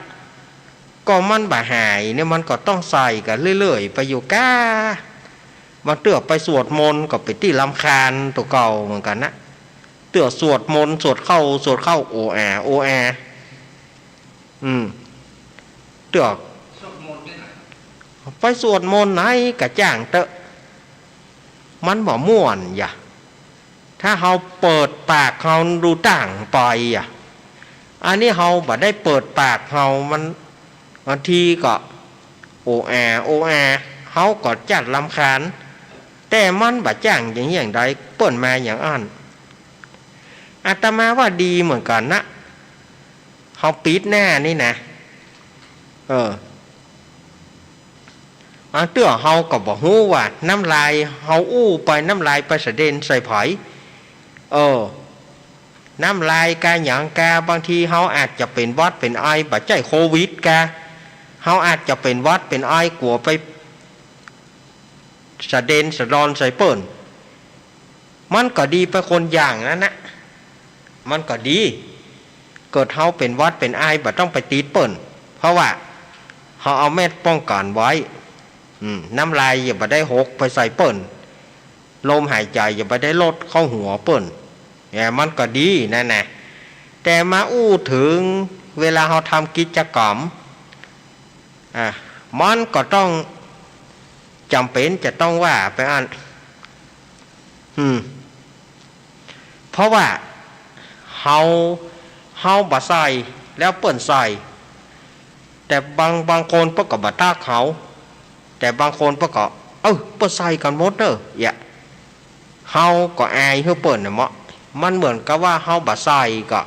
ก็มันบ่หายเนี่ย มันก็ต้องใส่กั๋นเรื่อยๆ ไปอยู่ก้า บางเตื้อไปสวดมนต์ก็เป๋นตี้รำคาญตั๋วเก่าเหมือนกั๋นนะ เตื้อสวดมนต์ สวดเข้า สวดเข้า โออา โออา อืม เตื้อ ไปสวดมนต์ไหนก็จ้างเต๊อะ มันบ่ม่วนหยา ถ้าเฮาเปิดปากเฮาดูต่างไปอะ อันนี้เฮาบ่ได้เปิดปากเฮา มันบางทีก็โออา โออา เฮาก็จัดรำคาญ แต่มันบ่จ้างอย่าง อย่างใด เปิ้นมาอย่างอั้น อาตมาว่าดีเหมือนกั๋นนะ เฮาปิดหน้านี่นะ เออ อันเตื้อเฮาก็บ่ฮู้ว่าน้ำลายเฮาอู้ไป น้ำลายไปสะเด็นใส่ใผ เออ น้ำลายกาหยังกา บางทีเฮาอาจจะเป๋นหวัดเป๋นไอ บ่ใจ้โควิดกา เฮาอาจจะเป๋นหวัดเป๋นไอ กั๋วไปสะเด็นสะดอนใส่เปิ้น มันก็ดีไปคนอย่างนั้นนะ มันก็ดี เกิดเฮาเป๋นหวัดเป๋นไอ บ่ต้องไปติดเปิ้น เพราะว่าเฮาเอาแมสป้องกั๋นไว้ อืม น้ำลายอย่าบ่ได้หกไปใส่เปิ้น ลมหายใจ๋อย่าบ่ได้ลดเข้าหัวเปิ้น เนี่ย มันก็ดีนั่นนะ แต่มาอู้เถิงเวลาเฮาทำกิจกรรม อ่ะ มันก็ต้องจ๋ำเป๋นจะต้องว่าไปอั้น อืม เพราะว่าเฮา เฮาบ่ใส่ แล้วเปิ้นใส่ แต่บาง บางคนเปิ้นก็บ่ตักเฮา แต่บางคนเปิ้นก็ เออ เปิ้นใส่กั๋นหมดเน่อ เยียะ เฮาก็อายหื้อเปิ้นน่ะเมาะ มันเหมือนกับว่าเฮาบ่ใส่ก็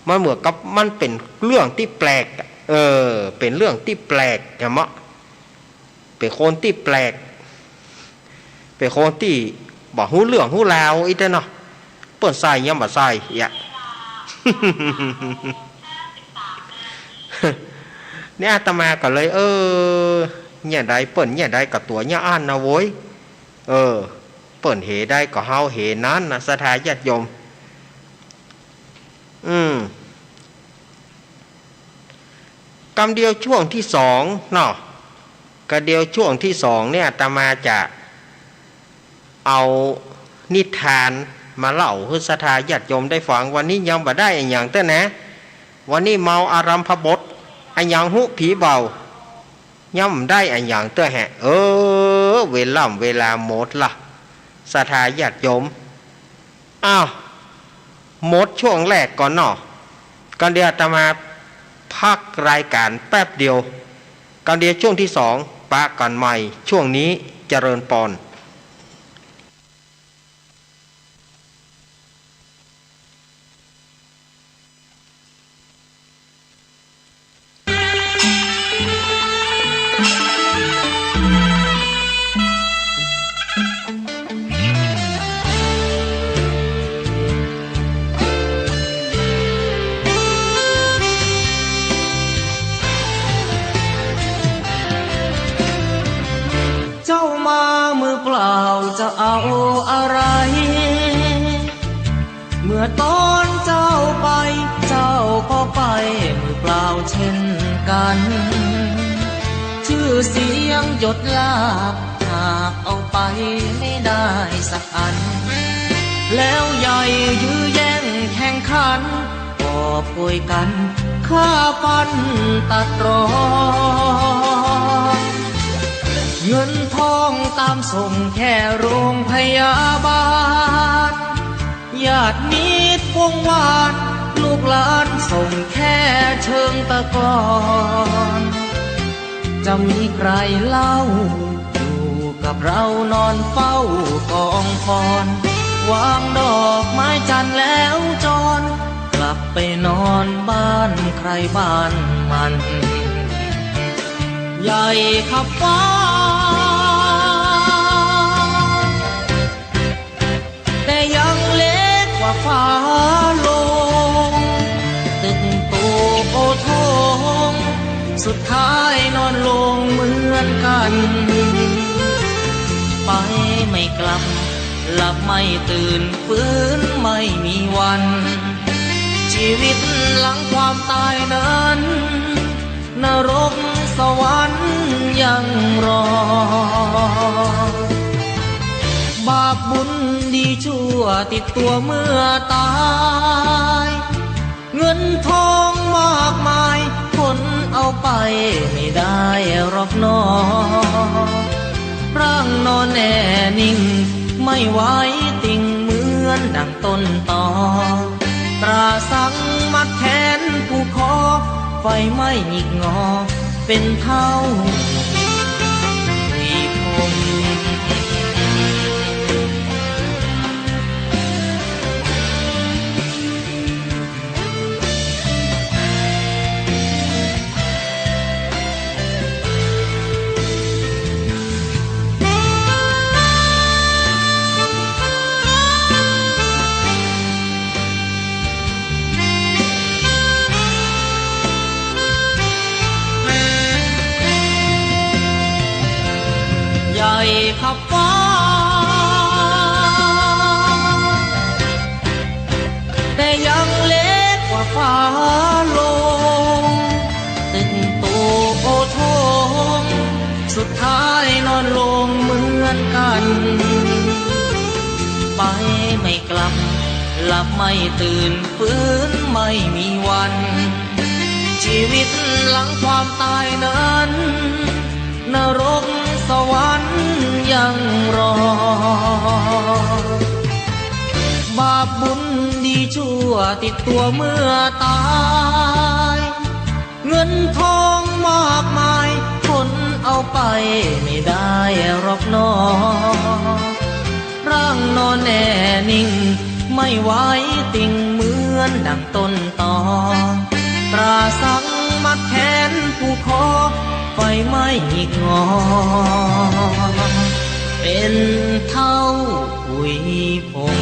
มันเหมือนกับมันเป๋นเรื่องตี้แปลกอะ เออ เป๋นเรื่องตี้แปลกน่ะเมาะ เป๋นคนตี้แปลก เป๋นคนตี้บ่ฮู้เรื่องฮู้ราวอี้แต๊เนาะ เปิ้นใส่ยังบ่ใส่เยียะ เนี่ยอาตมาก็เลย เออ เนี่ยใดเปิ้นเนี่ยใดก็ตั๋วเนี่ยอั้นนะโว้ย เออ เปิ้นเหใดก็เฮาเหนั้นนะ ศรัทธาญาติโยม อืม กำเดียวช่วงตี้สองเนาะ กำเดียวช่วงตี้สองเนี่ย อาตมาจะเอานิทานมาเล่าหื้อศรัทธาญาติโยมได้ฟัง วันนี้ยังบ่ได้อะหยังเตื้อนะ วันนี้เมาอารัมภบท อะหยังฮู้ผีเบา ยังบ่ได้อะหยังเตื้อแฮะ เออ เวล่ำเวลาหมดละ ศรัทธาญาติโยม อ้าว หมดช่วงแรกก่อนเนาะ กำเดียวอาตมาพักรายการแป๊บเดียว กำเดียวช่วงตี้สอง ปะกั๋นใหม่ ช่วงนี้เจริญปอน เจ้าจะเอาอะไร เมื่อตอนเจ้าไป เจ้าก็ไปมือเปล่าเช่นกัน ชื่อเสียงยศลาภ หากเอาไปไม่ได้สักอัน แล้วใหญ่ยื้อแย่งแข่งขัน กอบโกยกั๋นฆ่าฟันตัดตรอน เงินทองตามส่งแค่โรงพยาบาล ญาติมิตรวงวาน ลูกหลานส่งแค่เชิงตะกอน จะมีใครเล่า อยู่กับเรานอนเฝ้ากองฟอน วางดอกไม้จันทร์แล้วจร กลับไปนอนบ้านใครบ้านมัน ใหญ่ขับฟ้า แต่ยังเล็กกว่าฟ้าโลง ตึกโตโอโถง สุดท้ายนอนลงเหมือนกัน ไปไม่กลับ หลับไม่ตื่น ฟื้นไม่มีวัน ชีวิตหลังความตายนั้น นรกสวรรค์ยังรอ บาปบุญดีชั่วติดตัวเมื่อตาย เงินทองมากมาย ขนเอาไปไม่ได้หรอกหนอ ร่างนอนแน่นิ่ง ไม่ไหวติงเหมือนดังต้นตอ ตราสังมัดแขนผูกคอ ไฟไหม้หงิกงอ เป็นเท่าผุยผง ใหญ่ขับฟ้า แต่ยังเล็กกว่าฟ้าโลง ตึกโตโอโถง สุดท้ายนอนลงเหมือนกัน ไปไม่กลับ หลับไม่ตื่น ฟื้นไม่มีวัน ชีวิตหลังความตายนั้น นรกสวรรค์ยังรอ บาปบุญดีชั่วติดตัวเมื่อตาย เงินทองมากมาย ขนเอาไปไม่ได้หรอกหนอ ร่างนอนแน่นิ่ง ไม่ไหวติงเหมือนดังต้นตอ ตราสังมัดแขนผูกคอ ไฟไหม้หงิกงอ เป็นเท่าผุยผง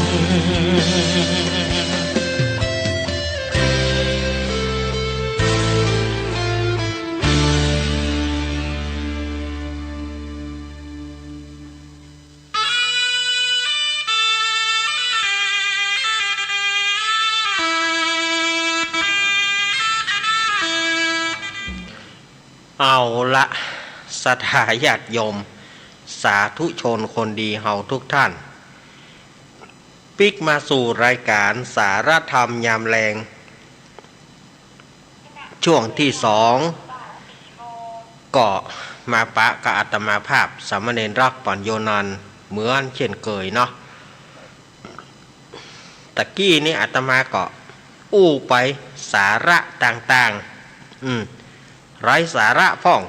เอาละ ศรัทธาญาติโยม สาธุชนคนดีเฮาทุกท่าน ปิ๊กมาสู่รายการสาระธรรมยามแลง ช่วงที่สอง ก็มาปะกับอาตมาภาพสามเณรรักปัญโญนันท์เหมือนเช่นเคยเนาะ ตะกี้นี้อาตมาก็อู้ไปสาระต่างๆ อืม ไร้สาระพ่อง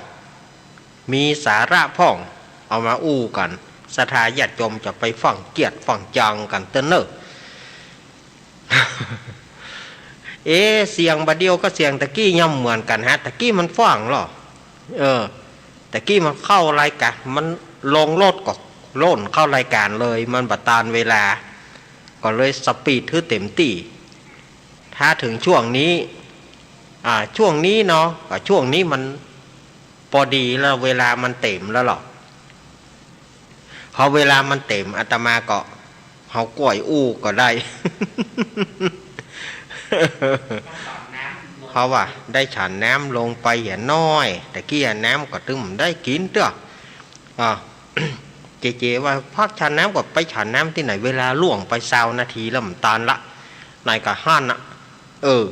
มีสาระพ่อง เอามาอู้กั๋น ศรัทธาญาติโยมจะไปฟังเกียรติฟังจังกั๋นเต๊อะเน่อ เอ๊ะ เสียงบ่าเดี่ยวกับเสียงตะกี้ย่อมเหมือนกั๋นฮะ ตะกี้มันฟ้องลอ เออ ตะกี้มันเข้ารายการ มันลงรถก็ล่นเข้ารายการเลย มันบ่ตานเวลา ก็เลยสปีดหื้อเต็มตี้ ถ้าเถิงช่วงนี้ อ่า ช่วงนี้เนาะ ก็ช่วงนี้มันปอดีแล้ว เวลามันเต๋มแล้วลอ ข พอเวลามันเต็ม อาตมาก็เอาก๊วยอู้ก็ได้ เพราะว่าได้ฉันน้ำลงไปเหียน้อย ตะกี้น้ำก็ตึงบ่ได้กิ๋นเตื้อ อ่า เจเจว่าพักฉันน้ำก็ไปฉันน้ำตี้ไหน เวลาล่วงไปซาวนาทีแล้วมันตันละ ไหนก็หั้นน่ะ เออ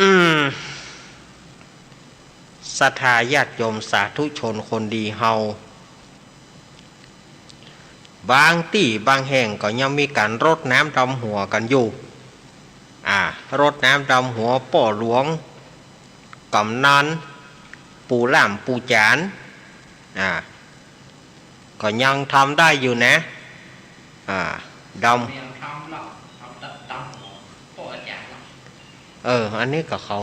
อืม ศรัทธาญาติโยมสาธุชนคนดีเฮา บางตี้บางแห่งก็ยังมีก๋านรดน้ำดำหัวกั๋นอยู่ อ่า รดน้ำดำหัวป้อหลวง ก๋ำนัน ปู่ล่ามปู่จ๋ารย์ อ่า ก็ยังทำได้อยู่นะ อ่า ดำ ยังทำแล้ว ทำดำหัวป้ออาจ๋ารย์แล้ว เออ อันนี้ก็เขา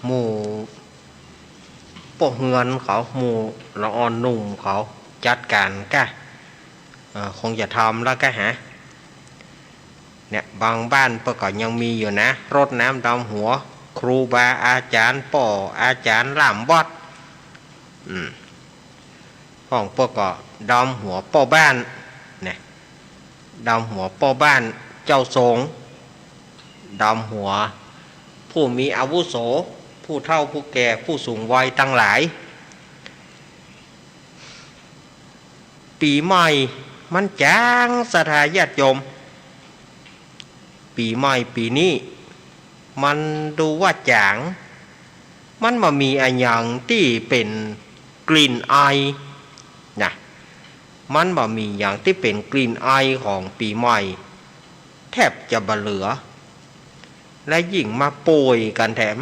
หมู่ป้อเฮือนเขา หมู่ละอ่อนหนุ่มเขาจัดก๋านก้า เออ คงจะทำแล้วก้าฮะ เนี่ย บางบ้านเปิ้นก็ยังมีอยู่นะ รดน้ำดำหัวครูบาอาจ๋ารย์ ป้ออาจ๋ารย์ล่ามวัด อืม ของเปิ้นก็ดำหัวป้อบ้าน เนี่ย ดำหัวป้อบ้าน เจ้าสงฆ์ ดำหัวผู้มีอาวุโส ผู้เฒ่าผู้แก่ ผู้สูงวัยตังหลาย ปี๋ใหม่มันจ๋างศรัทธาญาติโยม ปี๋ใหม่ปี๋นี้มันดูว่าจ๋าง มันบ่มีอะหยังตี้เป๋นกลิ่นอายนะ มันบ่มีหยังตี้เป๋นกลิ่นอายของปี๋ใหม่ แทบจะบ่เหลือ และยิ่งมาป่วยกั๋นแถม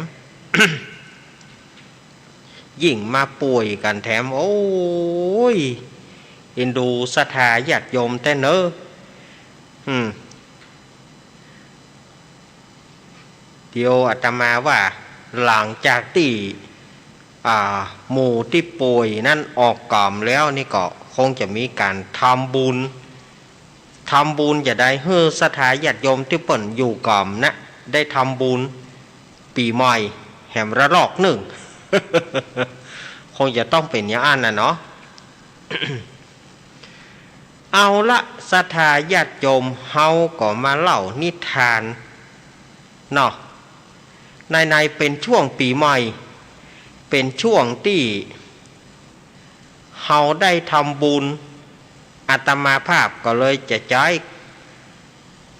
ยิ่งมาป่วยกั๋นแถม โอ้ย เอ็นดูศรัทธาญาติโยมแต๊เนอะ อืม เดี๋ยวอาตมาว่า หลังจากตี้ อ่า หมู่ตี้ป่วยนั้นออกก๋ำแล้วนี่ก็คงจะมีก๋านทำบุญ ทำบุญจะได้หื้อศรัทธาญาติโยมตี้เปิ้นอยู่ก๋ำนะ ได้ทำบุญปี๋ใหม่แหมระลอกนึ่ง คงจะต้องเป๋นอย่างอั้นน่ะเนาะ เอาละ ศรัทธาญาติโยม เฮาก็มาเล่านิทานเนาะ ในๆ เป๋นช่วงปี๋ใหม่ เป๋นช่วงตี้เฮาได้ทำบุญ อาตมาภาพก็เลยจะใจ๊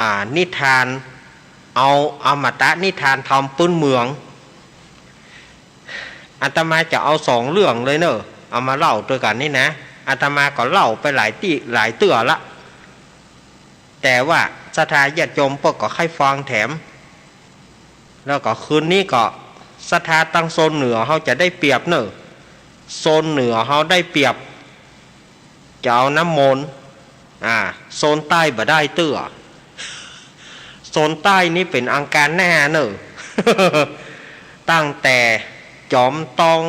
อ่า นิทาน เอาอมตะนิทานธรรมปื๊นเมือง อาตมาจะเอาสองเรื่องเลยเนอะ เอามาเล่าตวยกั๋นนี่นะ อาตมาก็เล่าไปหลายตี้หลายเตื้อละ แต่ว่าศรัทธาญาติโยมเปิ้นก็ใค่ฟังแถม แล้วก็คืนนี้ก็ศรัทธาตังโซนเหนือเฮาจะได้เปรียบเนอะ โซนเหนือเฮาได้เปรียบ จะเอาน้ำมนต์ อ่า โซนใต้บ่ได้เตื้อ โซนใต้นี่เป๋นอังคารหน้าเนอะ ตั้งแต่จอมตอง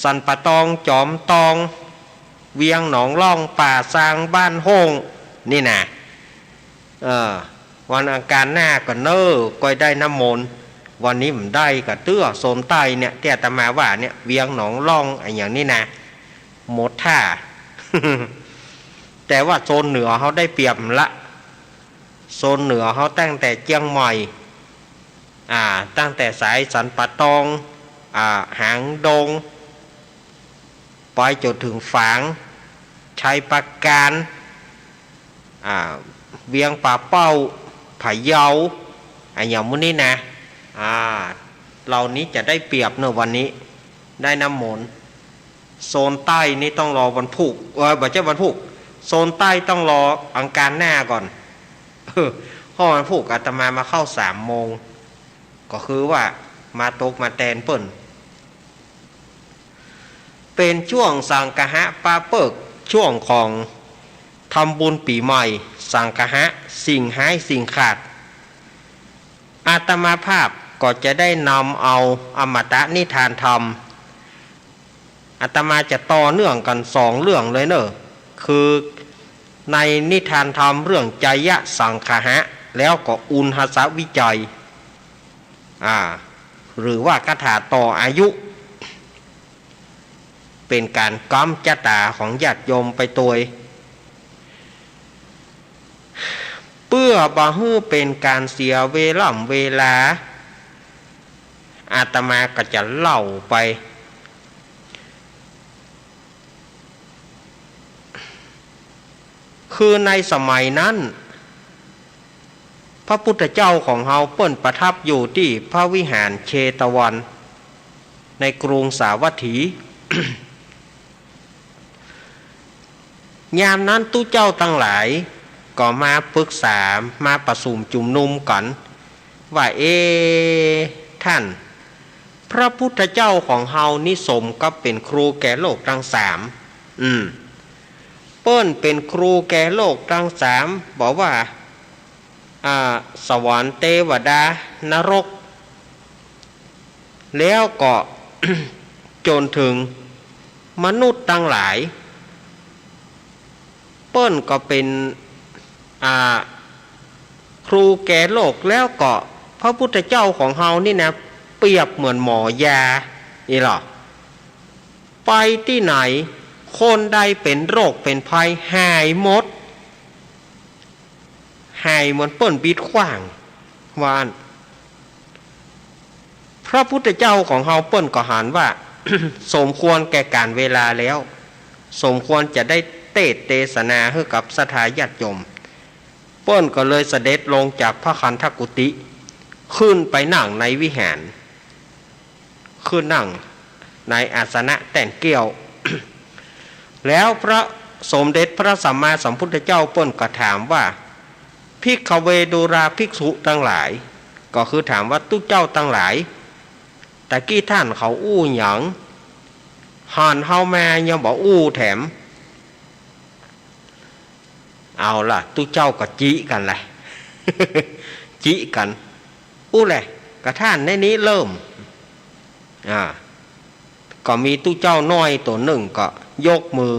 สันป่าตอง จอมตอง เวียงหนองล่อง ป่าซาง บ้านโฮ่ง นี่นะ เออ วันอังคารหน้าก่อเน่อ ก้อยได้น้ำมนต์ วันนี้บ่ได้ก่อเตื้อ โซนใต้เนี่ย ตี้อาตมาว่าเนี่ย เวียงหนองล่อง อะหยังนี่นะ หมดท่า แต่ว่าโซนเหนือเฮาได้เปรียบละ โซนเหนือเฮาตั้งแต่เจียงใหม่ อ่า ตั้งแต่สายสันป่าตอง อ่า หางดง ไปจ๋นเถิงฝาง ชัยปราการ อ่า เวียงป่าเป้า พะเยา อะหยังหมู่นี้นะ อ่า เหล่านี้จะได้เปรียบเนอะ วันนี้ ได้น้ำมนต์ โซนใต้นี่ต้องรอวันพูก เออ บ่ใจ้วันพูก โซนใต้ต้องรออังคารหน้าก่อน เออ เพราะวันพูกอาตมามาเข้าสามโมง ก็คือว่ามาตกมาแตนเปิ้น เป๋นช่วงสังคหะปาเปิ๊ก ช่วงของทำบุญปี๋ใหม่ สังคหะ สิ่งฮ้ายสิ่งขาด อาตมาภาพก็จะได้นำเอาอมตะนิทานธรรม อาตมาจะต่อเนื่องกั๋นสองเรื่องเลยเนอะ คือในนิทานธรรมเรื่องไจยสังคหะ แล้วก็อุณหัสสวิจัย อ่า หรือว่าคาถาต่ออายุ เป๋นก๋านก๊ำจ๊ะต๋าของญาติโยมไปตวย เปื้อบ่หื้อเป๋นก๋านเสียเวล่ำเวลา อาตมาก็จะเล่าไป คือในสมัยนั้น พระพุทธเจ้าของเฮาเปิ้นประทับอยู่ตี้พระวิหารเชตวัน ในกรุงสาวัตถี ยามนั้นตุ๊เจ้าตังหลายก็มาปรึกษา มาประสุมจุมนุมกั๋น ว่า เอ ท่าน พระพุทธเจ้าของเฮานี้สมกับเป๋นครูแก่โลกตังสาม อืม เปิ้นเป๋นครูแก่โลกตังสาม บอกว่า อ่า สวรรค์ เตวดา นรก แล้วก็ จ๋นเถิงมนุษย์ตังหลาย เปิ้นก็เป๋น อ่า ครูแก่โลก แล้วก็พระพุทธเจ้าของเฮานี่นะ เปรียบเหมือนหมอยา นี่หละ ไปตี้ไหน คนใดเป๋นโรคเป๋นภัยหายหมด หายเหมือนเปิ้นบิดขว้าง ว่าอั้น พระพุทธเจ้าของเฮาเปิ้นก็หันว่า สมควรแก่ก๋านเวลาแล้ว สมควรจะได้เตสน์เตสนาหื้อกับศรัทธาญาติโยม เปิ้นก็เลยเสด็จลงจากพระคันธกุฏิ ขึ้นไปนั่งในวิหาร ขึ้นนั่งในอาสนะแต้นเกลี้ยว แล้วพระสมเด็จพระสัมมาสัมพุทธเจ้าเปิ้นก็ถามว่า ภิกขเว ดูราภิกษุตังหลาย ก็คือถามว่าตุ๊เจ้าตังหลาย ตะกี้ท่านเขาอู้หยัง หันเฮามายังบ่อู้แถม เอาล่ะ ตุ๊เจ้าก็จิกั๋นแหละ จิกั๋น อู้แหละ กะท่านในนี้เริ่ม อ่า ก็มีตุ๊เจ้าน้อยตั๋วนึ่งก็ยกมือ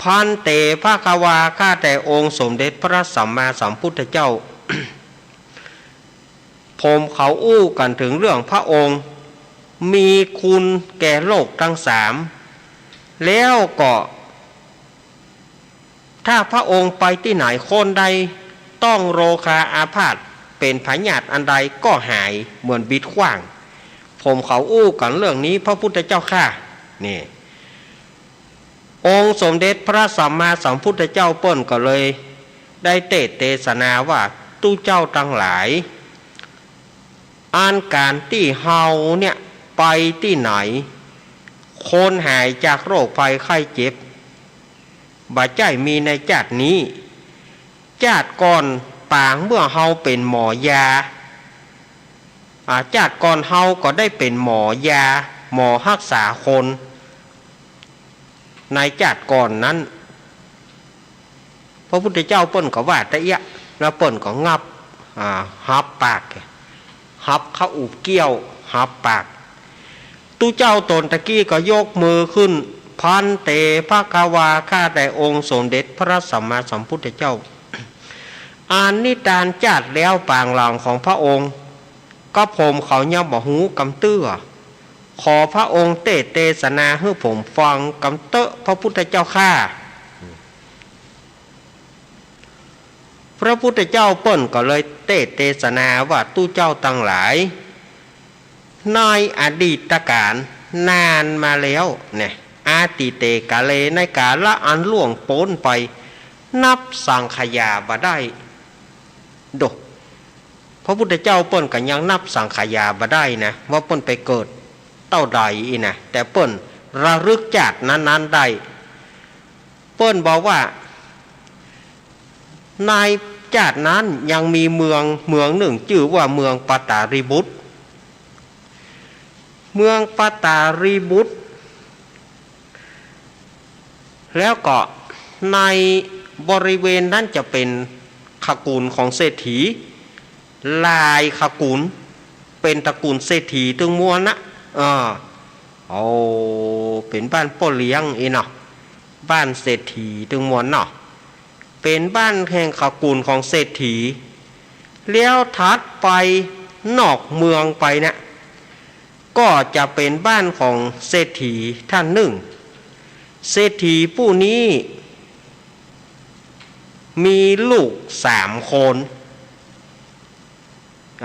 ภันเต ภะคะวา ข้าแต่องค์สมเด็จพระสัมมาสัมพุทธเจ้า ผมเขาอู้กั๋นเถิงเรื่องพระองค์ มีคุณแก่โลกตังสาม แล้วก็ ถ้าพระองค์ไปตี้ไหน คนใดต้องโรคาอาพาธ เป๋นพยาธิอันใดก็หายเหมือนบิดขว้าง ผมเขาอู้กั๋นเรื่องนี้ พระพุทธเจ้าข้า นี่ องค์สมเด็จพระสัมมาสัมพุทธเจ้าเปิ้นก็เลยได้เตสน์เตสนาว่า ตุ๊เจ้าตังหลาย อันก๋านตี้เฮาเนี่ยไปตี้ไหน คนหายจากโรคภัยไข้เจ็บ บ่ใจ้มีในจาตินี้ จาติก่อนปางเมื่อเฮาเป๋นหมอยา อ่า จาติก่อนเฮาก็ได้เป๋นหมอยา หมอฮักษาคน ในจาติก่อนนั้น พระพุทธเจ้าเปิ้นก็ว่าตะเอี้ยะ แล้วเปิ้นก็งับ อ่า หับปาก หับเข้าอุบเกี้ยว หับปาก ตุ๊เจ้าต๋นตะกี้ก็ยกมือขึ้น ภันเต ภะคะวา ข้าแต่องค์สมเด็จพระสัมมาสัมพุทธเจ้า อันนิทานจาติแล้วปางหลังของพระองค์ กระผมเขายังบ่ฮู้กำเตื้อ ขอพระองค์เตสน์เตสนาหื้อผมฟังกำเต๊อะ พระพุทธเจ้าข้า พระพุทธเจ้าเปิ้นก็เลยเตสน์เตสนาว่า ตุ๊เจ้าตังหลาย ในอดีตกาลนานมาแล้วเนี่ย อาตีเตกาเล ในกาละอันล่วงป๊นไป นับสังขยาบ่ได้ โด พระพุทธเจ้าเปิ้นก็ยังนับสังขยาบ่ได้นะ ว่าเปิ้นไปเกิดเต้าใดอี้นะ แต่เปิ้นระลึกจาตินั้นๆ ได้ เปิ้นบอกว่า ในจาตินั้นยังมีเมือง เมืองนึ่งจื้อว่าเมืองปตาริบุตร เมืองปตาริบุตร แล้วก็ในบริเวณนั้นจะเป๋นขกุลของเศรษฐี หลายขกุล เป๋นตระกูลเศรษฐีตึงมวลนะ เออ โอ้ เป๋นบ้านป้อเลี้ยงอี้เนาะ บ้านเศรษฐีตึงมวลเนาะ เป๋นบ้านแห่งขกุลของเศรษฐี แล้วถัดไปนอกเมืองไปเนี่ย ก็จะเป๋นบ้านของเศรษฐีท่านนึ่ง เศรษฐีผู้นี้มีลูกสามคน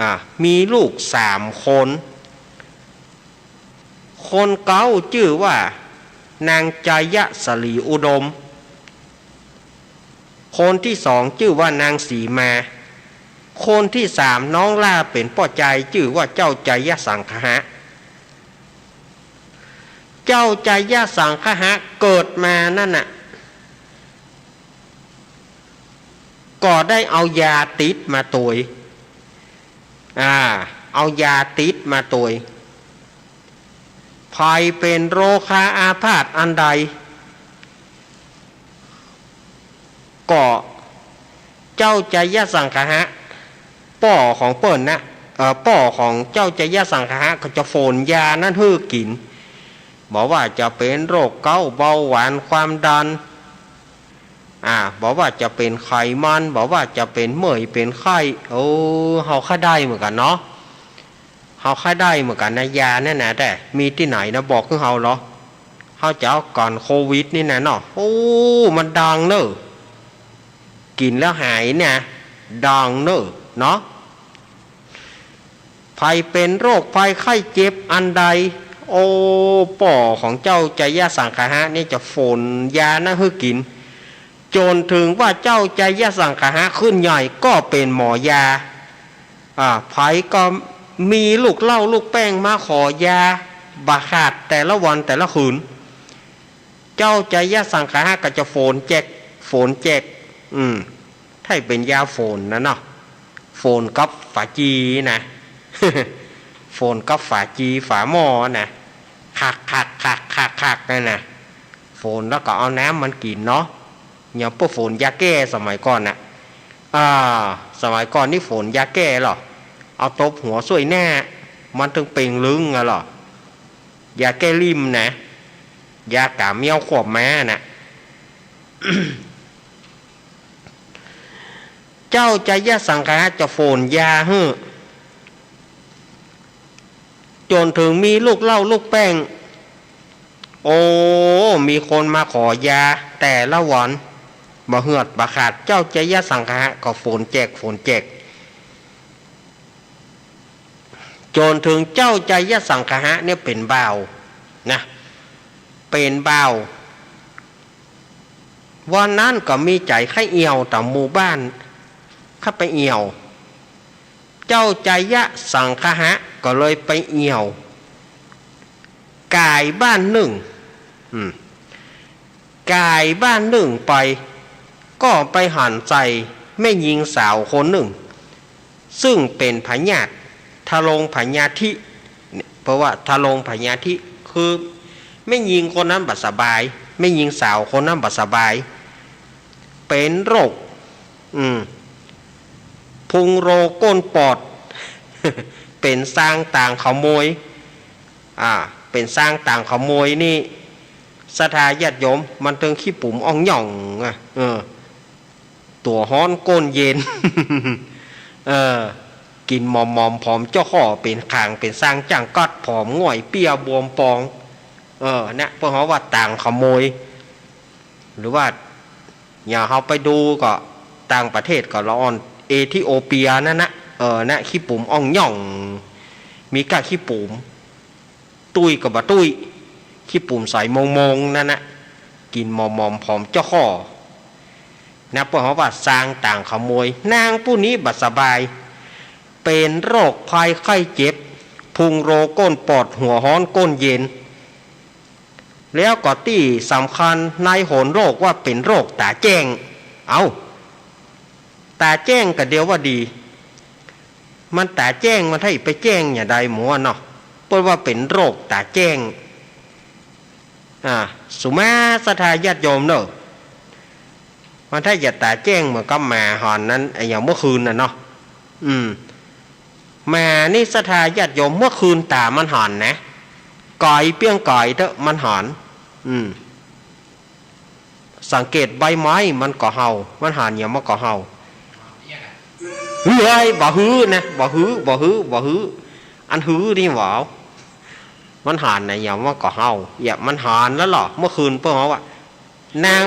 อ่า มีลูกสามคน คนเก๊าจื้อว่านางจายสลีอุดม คนตี้สองจื้อว่านางสีมา คนตี้สามน้องหล้าเป๋นป้อจายจื้อว่าเจ้าจายสังคหะ เจ้าจายสังคหะเกิดมานั้นน่ะ ก็ได้เอายาติดมาตวย อ่า เอายาติดมาตวย ใผเป๋นโรคาอาพาธอันใด ก็เจ้าจายสังคหะ ป้อของเปิ้นนะ เอ่อ ป้อของเจ้าจายสังคหะก็จะฝนยานั้นหื้อกิ๋น บ่ว่าจะเป๋นโรคเก๊าเบาหวานความดัน อ่า บ่ว่าจะเป๋นไขมัน บ่ว่าจะเป๋นเมื่อยเป๋นไข้ เออ เฮาใค่ได้เหมือนกั๋นเนาะ เฮาใค่ได้เหมือนกั๋นนะ ยาเนี่ยนะ แต่มีตี้ไหนนะ บอกหื้อเฮาเหรอ เฮาจะเอาก่อนโควิดนี่นะเนาะ โอ้ มันดังเน่อ กิ๋นแล้วหายเนี่ย ดังเน่อเนาะ ใผเป๋นโรคภัยไข้เจ็บอันใด โอ้ ป้อของเจ้าจายสังคหะนี่จะฝนยานั้นหื้อกิ๋น จ๋นเถิงว่าเจ้าจายสังคหะขึ้นใหญ่ก็เป๋นหมอยา อ่า ใผก็มีลูกเหล้าลูกแป้งมาขอยาบ่ขาดแต่ละวันแต่ละคืน เจ้าจายสังคหะก็จะฝนแจก ฝนแจก อืม ใถ้เป๋นยาฝนนะเนาะ ฝนกับฝาจีนะ ฝนกับฝาจีฝาหม้อนะ คักคักคักคักคักนั่นนะ ฝนแล้วก็เอาน้ำมันกิ๋นเนาะ อย่างเปิ้นฝนยาแก้สมัยก่อนน่ะ อ่า สมัยก่อนนี่ฝนยาแก้เหรอ เอาตบหัวส่วยหน้า มันเถิงเป่งลึงอะเหรอ ยาแก้ริ่มนะ ยากาเมี้ยวขวบม้าน่ะ เจ้าจายสังคหะจะฝนยาหื้อ จ๋นเถิงมีลูกเหล้าลูกแป้ง โอ้ มีคนมาขอยาแต่ละวัน บ่เหือดบ่ขาด เจ้าจายสังคหะก็ฝนแจก ฝนแจก จ๋นเถิงเจ้าจายสังคหะเนี่ยเป๋นบ่าวนะ เป๋นบ่าว วันนั้นก็มีใจ๋ใค่เอี่ยวต๋ามหมู่บ้าน ใค่ไปเอี่ยว เจ้าจายสังคหะก็เลยไปเอี่ยว ก๋ายบ้านนึ่ง อืม ก๋ายบ้านนึ่งไป ก็ไปหันใจ๋แม่ญิงสาวคนนึ่ง ซึ่งเป๋นพยาธิ ทะลงพยาธิเนี่ย เพราะว่าทะลงพยาธิ คือแม่ญิงคนนั้นบ่สบาย แม่ญิงสาวคนนั้นบ่สบาย เป๋นโรค อืม พุงโรก้นปอด เป๋นซางต่างขโมย อ่า เป๋นซางต่างขโมยนี่ ศรัทธาญาติโยม มันเถิงขี้ปุ๋มอ่องหย่องอะ เออ ตั๋วฮ้อนก้นเย็น เออ กิ๋นหม่อมๆ ผอมเจ้าข้อ เป๋นข่าง เป๋นซางจ้างก๊อด ผอมง่อยเปี้ยบวมปอง เออ นะ เปิ้นฮ้องว่าต่างขโมย หรือว่า อย่างเฮาไปดูก็ต่างประเทศก็ละอ่อน เอธิโอเปียนั่นนะ เออ นะ ขี้ปุ๋มอ่องหย่อง มีก้าขี้ปุ๋ม ตุ้ยก็บ่ตุ้ย ขี้ปุ๋มใสมงๆ นั่นนะ กิ๋นหม่อมๆ ผอมเจ้าข้อ นะ เปิ้นฮ้องว่าซางต่างขโมย นางผู้นี้บ่สบาย เป๋นโรคภัยไข้เจ็บ พุงโรก้นปอด หัวฮ้อนก้นเย็น แล้วก็ตี้สำคัญในหนโรคว่าเป๋นโรคต๋าแจ้ง เอ้า ต๋าแจ้งก็เดียวว่าดี มันต๋าแจ้ง มันใท้ไปแจ้งอย่างใดหมู่เนาะ เปิ้นว่าเป๋นโรคต๋าแจ้ง อ่า สุมาศรัทธาญาติโยมเน่อ มันใท้จะต๋าแจ้งเหมือนกับหมาหอนนั้น ไอ้อย่างเมื่อคืนน่ะเนาะ อืม หมานี่ศรัทธาญาติโยม เมื่อคืนต๋ามันหอนนะ ก๋อยเปี้ยงก๋อยเต๊อะ มันหอน อืม สังเกตใบไม้มันก็เห่า มันหอนอย่างมันก็เห่า เฮ้ย บ่าฮือนะ บ่าฮือ บ่าฮือ บ่าฮือ อันฮือนี่หว่า มันหาญอะหยังวะ ก็เฮา เยียะ มันหาญแล้วเหรอ เมื่อคืนเปิ้นเฮาอะ นาง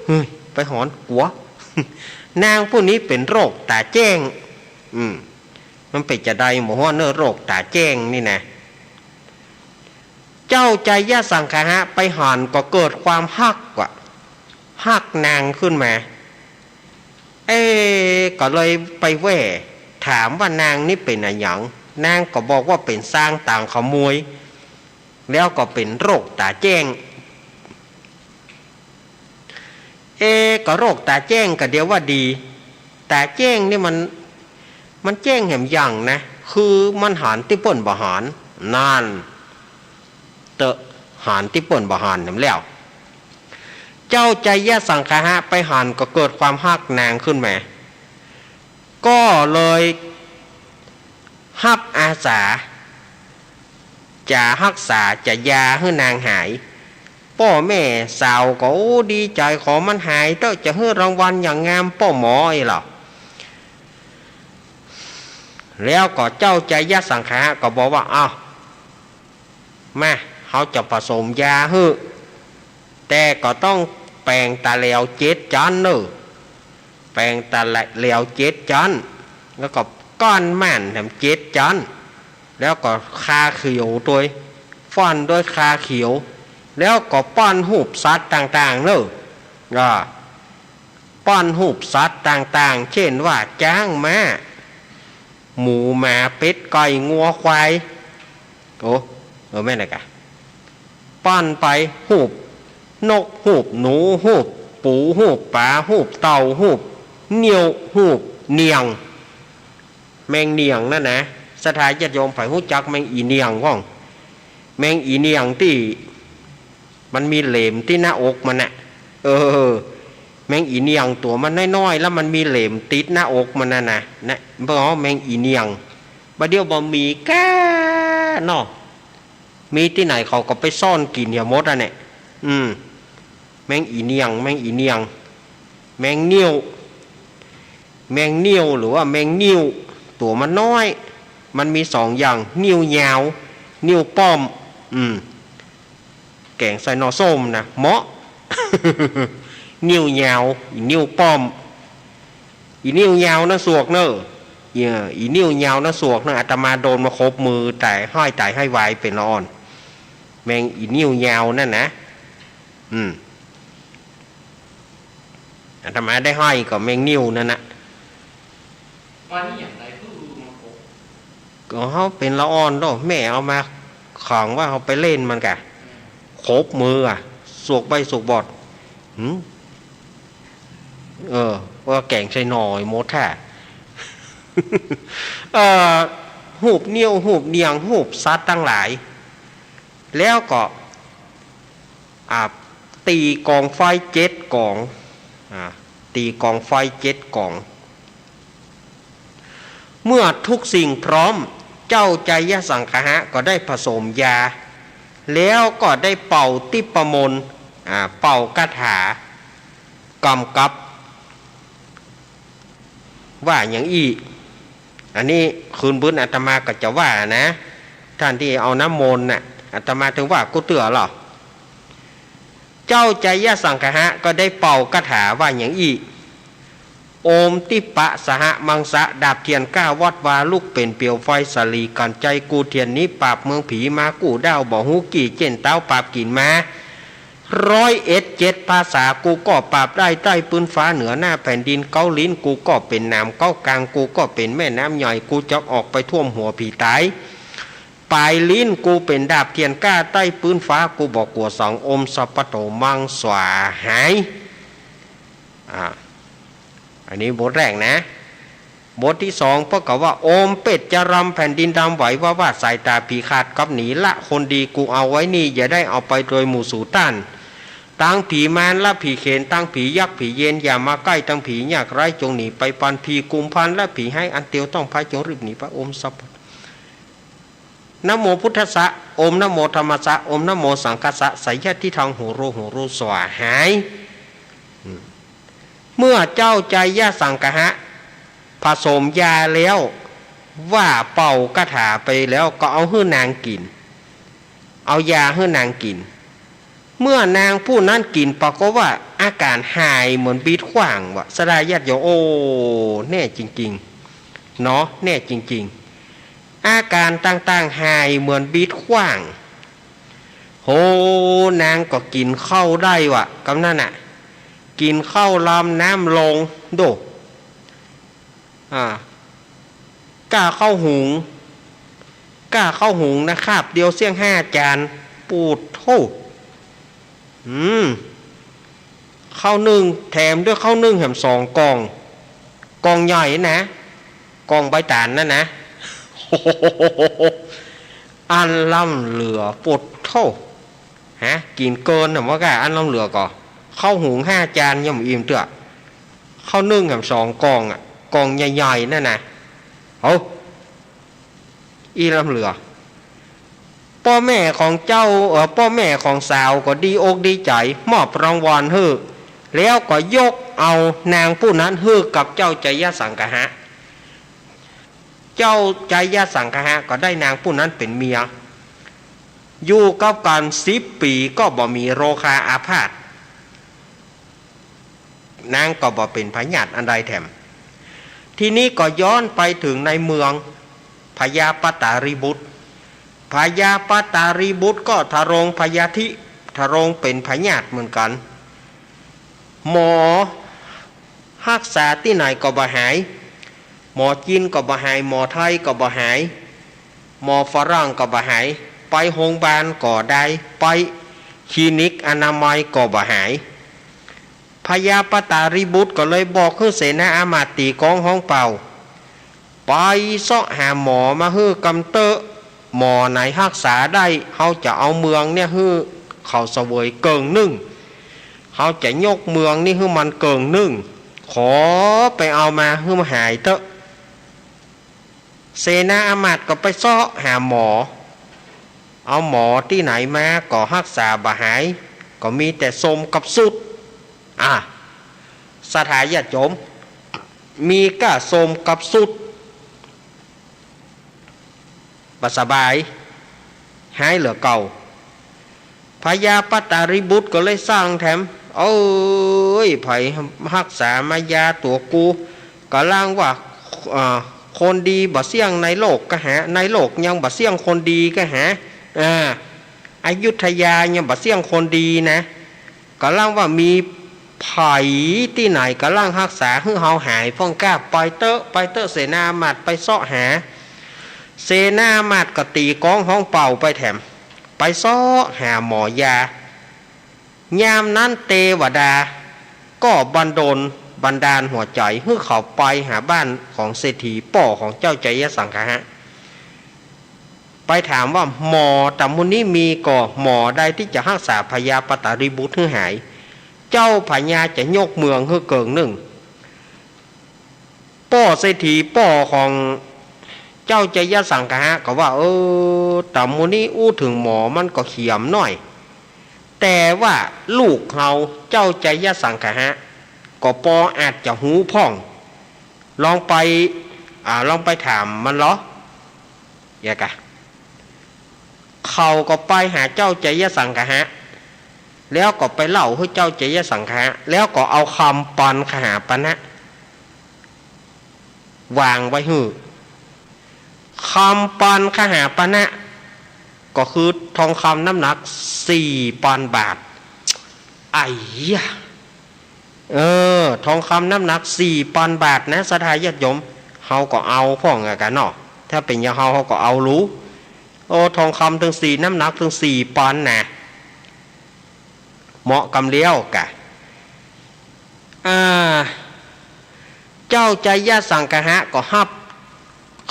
เฮ้ย ไปหอนกั๋ว นางผู้นี้เป๋นโรคต๋าแจ้ง อืม มันเป๋นจาใดบ่ฮู้เน่อ โรคต๋าแจ้งนี่นะ เจ้าไจยสังคหะไปหันก็เกิดความฮักว่ะ ฮักนางขึ้นมา เอ๊ะ ก็เลยไปแว่ถามว่านางนี่เป๋นอะหยัง นางก็บอกว่าเป๋นซางต่างขโมย แล้วก็เป๋นโรคต๋าแจ้ง เอ๊ะ ก็โรคต๋าแจ้งก็เดียวว่าดี ต๋าแจ้งนี่มัน มันแจ้งแหมอย่างนะ คือมันหันตี้เปิ้นบ่หัน นั่นเต๊อะ หันตี้เปิ้นบ่หันแหมแล้ว เจ้าไจยสังคหะไปหันก็เกิดความฮักนางขึ้นมา ก็เลยฮับอาสา จะฮักษา จะยาหื้อนางหาย ป้อแม่สาวก็ โอ้ ดีใจ๋ ขอมันหายเต๊อะ จะหื้อรางวัลอย่างงามป้อหมออี้เหรอ แล้วก็เจ้าไจยสังคหะก็บอกว่า อ้าว มา เฮาจะผสมยาหื้อ แต่ก็ต้องแป๋งตาแหลวเจ็ดจ๊อนเน่อ แป๋งตาแหลวเจ็ดจ๊อน แล้วก็ก้อนหม่านแหมเจ็ดจ๊อน แล้วก็คาเขียวตวย ฟ้อนด้วยคาเขียว แล้วก็ป้อนฮูปสัตว์ต่างๆ เน่อ อ่า ป้อนฮูปสัตว์ต่างๆ เช่นว่า จ๊าง ม้า หมู หมา เป็ด ไก่ งัว ควาย โอ้ เออ แม่นแหละกะ ป้อนไปฮูปนก ฮูปหนู ฮูปปู ฮูปป๋า ฮูปเต่า ฮูปเหนี่ยว ฮูปเหนี่ยง แมงเหนี่ยงนั่นนะ ศรัทธาญาติโยมใผฮู้จักแมงอี่เหนี่ยงบ้าง แมงอี่เหนี่ยงตี้มันมีเหลมตี้หน้าอกมันน่ะ เออ แมงอี่เหนี่ยงตั๋วมันน้อยๆ แล้วมันมีเหลมติดหน้าอกมันน่ะนะ นะ เปิ้นฮ้องแมงอี่เหนี่ยง บ่าเดี่ยวบ่มีก้าเนาะ มีตี้ไหนเขาก็ไปซ่อนกิ๋นเหียหมดอะเนี่ย อืม แมงอี่เหนี่ยง แมงอี่เหนี่ยง แมงเหนี่ยว แมงเหนี่ยวหรือว่าแมงเหนี่ยว ตั๋วมันน้อย มันมีสองอย่าง เหนี่ยวยาว เหนี่ยวป้อม อืม แก๋งใส่หน่อส้มนะ เหมาะ เหนี่ยวยาว อี่เหนี่ยวป้อม อี่เหนี่ยวยาวนะสวกเน่อ อี่ อี่เหนี่ยวยาวนะสวกเน่อ อาตมาโดนมาครบมือ ต๋ายฮ้อยต๋ายฮ้อยวายเป๋นละอ่อน แมงอี่เหนี่ยวยาวนั่นนะ อืม อาตมาได้ฮ้อยก็แมงเหนี่ยวนั่นนะ มานี่อย่างไร เพิ่งรู้มาโก ก็เฮาเป๋นละอ่อนเนาะ แม่เอามาขังว่าเฮาไปเล่นมันกะ ครบมืออะ สวกใบ้สวกบอด หืม เออ ว่าแก๋งใส่หน่อหมดแท้ เอ่อ ฮูปเหนี่ยว ฮูปเหนี่ยง ฮูปสัตว์ตังหลาย แล้วก็ อ่า ตี๋กองไฟเจ็ดกอง อ่า ตี๋กองไฟเจ็ดกอง เมื่อทุกสิ่งพร้อม เจ้าไจยสังคหะก็ได้ผสมยา แล้วก็ได้เป่าทิพมนต์ อ่า เป่าคาถา กำกับ ว่าอย่างอี้ อันนี้คืนพื้นอาตมาก็จะว่านะ ต้านตี้เอาน้ำมนต์น่ะ อาตมาเถิงว่ากู้เตื้อลอ เจ้าไจยสังคหะก็ได้เป่าคาถาว่าอย่างอี้ โอมทิปะสหมังสะ ดาบเทียนก้าวัดวา ลุกเป๋นเปียวไฟสาลีกั๋น ใจ๋กู้เทียนนี้ปราบเมืองผี มากู้ด้าวบ่ฮู้กี่ เจ้นเต๊าปราบกิ๋นมา ร้อยเอ็ดเจ็ดภาษา กูก็ปราบได้ใต้ปื๊นฟ้าเหนือหน้าแผ่นดิน เก๊าลิ้นกูก็เป๋นหนาม เก๊ากางกูก็เป๋นแม่น้ำใหญ่ กูจะออกไปท่วมหัวผีต๋าย ป๋ายลิ้นกูเป๋นดาบเทียนก้า ใต้ปื๊นฟ้ากูบ่กั๋วสัง โอมสัพพะโตมังสวาหาย อ่า อันนี้บทแรกนะ บทตี้สอง เปิ้นก็ว่า โอมเปชฌารำ แผ่นดินดำไหววาบวาบ สายต๋าผีขาดกับหนี ละคนดีกูเอาไว้นี่ อย่าได้เอาไปโดยหมู่สูต้าน ตังผีมารและผีเขน ตังผียักษ์ผีเยน อย่ามาใก้ ตังผียากไร้จงหนีไปปัน ผีกุมภัณฑ์และผีฮ้ายอันเตียวต้องภัย จงรีบหนีไป โอมสัพพะ นะโมพุทธัสสะ โอมนะโมธัมมัสสะ โอมนะโมสังฆัสสะ สยะทิฏฐัง หูรูหูรู สวาหาย อืม เมื่อเจ้าไจยสังคหะผสมยาแล้ว ว่าเป่าคาถาไปแล้ว ก็เอาหื้อนางกิ๋น เอายาหื้อนางกิ๋น เมื่อนางผู้นั้นกิ๋นปรากฏว่าอาก๋านหายเหมือนบิดขว้างวะ ศรัทธาญาติโยม โอ้ แน่จริงๆ เนาะ แน่จริงๆ อาก๋านต่างๆ หายเหมือนบิดขว้าง โห นางก็กิ๋นข้าวได้วะ กำนั้นน่ะ กิ๋นข้าวลำน้ำลง โด อ่า ก้าข้าวหุง ก้าข้าวหุงนะ คาบเดียวเสี้ยงห้าจาน ปูดโธ่ อืม ข้าวนึ่ง แถมด้วยข้าวนึ่งแถมสองก่อง ก่องใหญ่นะ ก่องใบต๋าลนั่นนะ อันล้ำเหลือ ปูดโธ่ ฮะ กิ๋นเกินน่ะ ว่าก้า อันล้ำเหลือก่อ ข้าวหุงห้าจานยังบ่อิ่มเตื้อ ข้าวนึ่งแถมสองก่องอะ ก่องใหญ่ๆ นั่นนะ เอ้า อี้ล้ำเหลือ ป้อแม่ของเจ้า เอ่อ ป้อแม่ของสาวก็ดีอกดีใจ๋ มอบรางวัลหื้อ แล้วก็ยกเอานางผู้นั้นหื้อกับเจ้าไจยสังคหะ เจ้าไจยสังคหะก็ได้นางผู้นั้นเป๋นเมีย อยู่กับกั๋นสิบปี๋ก็บ่มีโรคาอาพาธ นางก็บ่เป๋นพยาธิอันใดแถม ทีนี้ก็ย้อนไปเถิงในเมือง พญาปตาริบุตร พญาปตาริบุตรก็ทรงพยาธิ ทรงเป๋นพยาธิเหมือนกั๋น หมอฮักษาตี้ไหนก็บ่หาย หมอจีนก็บ่หาย หมอไทยก็บ่หาย หมอฝรั่งก็บ่หาย ไปโฮงบาลก็ได้ ไปคลินิกอนามัยก็บ่หาย พญาปตาริบุตรก็เลยบอกหื้อเสนาอามาตย์ตี๋กองฮ้องเป่า ไปเซาะหาหมอมาหื้อกำเต๊อะ หมอไหนฮักษาได้ เฮาจะเอาเมืองเนี่ยหื้อเขาเสวยเกิ่งนึ่ง เฮาจะยกเมืองนี้หื้อมันเกิ่งนึ่ง ขอไปเอามาหื้อหายเต๊อะ เสนาอามาตย์ก็ไปเซาะหาหมอ เอาหมอตี้ไหนมาก็ฮักษาบ่หาย ก็มีแต่ส้มกับสุด อ่ะ ศรัทธาญาติโยม มีก้าส้มกับสุด บ่สบาย หายเหลือเก่า พญาปตาริบุตรก็เลยสั่งแถม เอ้ย ใผฮักษามายาตั๋วกู กำลังว่า เอ่อ คนดีบ่เสี้ยงในโลกก็หา ในโลกยังบ่เสี้ยงคนดีก็หา อ่า อยุธยายังบ่เสี้ยงคนดีนะ กำลังว่ามีใผตี้ไหนกำลังฮักษาหื้อเฮาหายพ่องก้า ไปเต๊อะ ไปเต๊อะ เสนาอามาตย์ไปเซาะหา เสนาอามาตย์ก็ตี๋กองฮ้องเป่าไปแถม ไปเซาะหาหมอยา ยามนั้นเตวดาก็บันดลบันดาลหัวใจ๋หื้อเขาไปหาบ้านของเศรษฐีป้อของเจ้าไจยสังคหะ ไปถามว่าหมอต๋ำมุนี้มีก่อ หมอใดตี้จะฮักษาพญาปตาริบุตรหื้อหาย เจ้าพญาจะยกเมืองหื้อเกิ่งนึ่ง ป้อเศรษฐีป้อของเจ้าไจยสังคหะก็ว่า เออ ต๋ำมุนี้อู้เถิงหมอมันก็เขียมหน้อย แต่ว่าลูกเฮาเจ้าไจยสังคหะ ก็ปออาจจะฮู้พ่อง ลองไป อ่า ลองไปถามมันลอ เยียะกะ เขาก็ไปหาเจ้าไจยสังคหะ แล้วก็ไปเล่าหื้อเจ้าไจยสังคหะ แล้วก็เอาคำปัณคหาปณะ วางไว้หื้อ คำปัณคหาปณะ ก็คือทองคำน้ำหนักสี่ปันบาท ไอ้ยะ เออ ทองคำน้ำหนักสี่ปันบาทนะ ศรัทธาญาติโยม เฮาก็เอาพ่องอะกะเนาะ ถ้าเป๋นอย่างเฮา เฮาก็เอาลู โอ้ ทองคำตึงสี่ น้ำหนักตึงสี่ปันนะ เหมาะกำเลี้ยวกะ อ่า เจ้าไจยสังคหะก็ฮับ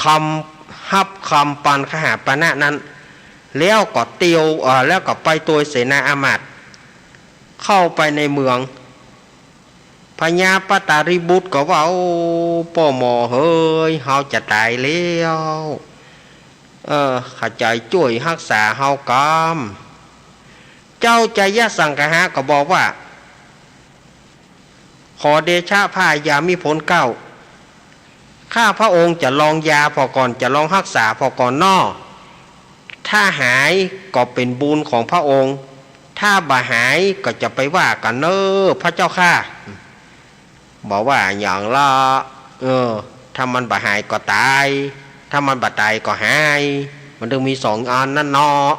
คำ ฮับคำปัณคหาปณะนั้น แล้วก็เตียว เอ่อ แล้วก็ไปตวยเสนาอามาตย์ เข้าไปในเมือง พญาปตาริบุตรก็ว่า โอ้ ป้อหมอเหย เฮาจะต๋ายแล้ว เออ ขะใจ๋จ้วยฮักษาเฮากำ เจ้าไจยสังคหะก็บอกว่า ขอเดชะพระยามิพลเกล้า ข้าพระองค์จะลองยาผ่อก่อน จะลองฮักษาผ่อก่อนน้อ ถ ถ้าหายก็เป๋นบุญของพระองค์ ถ้าบ่หายก็จะไปว่ากั๋นเน่อพระเจ้าข้า บ่ว่าหยังละ เออ ถ้ามันบ่หายก็ต๋าย ถ้ามันบ่ต๋ายก็หาย มันต้องมีสองอันนั้นเนาะ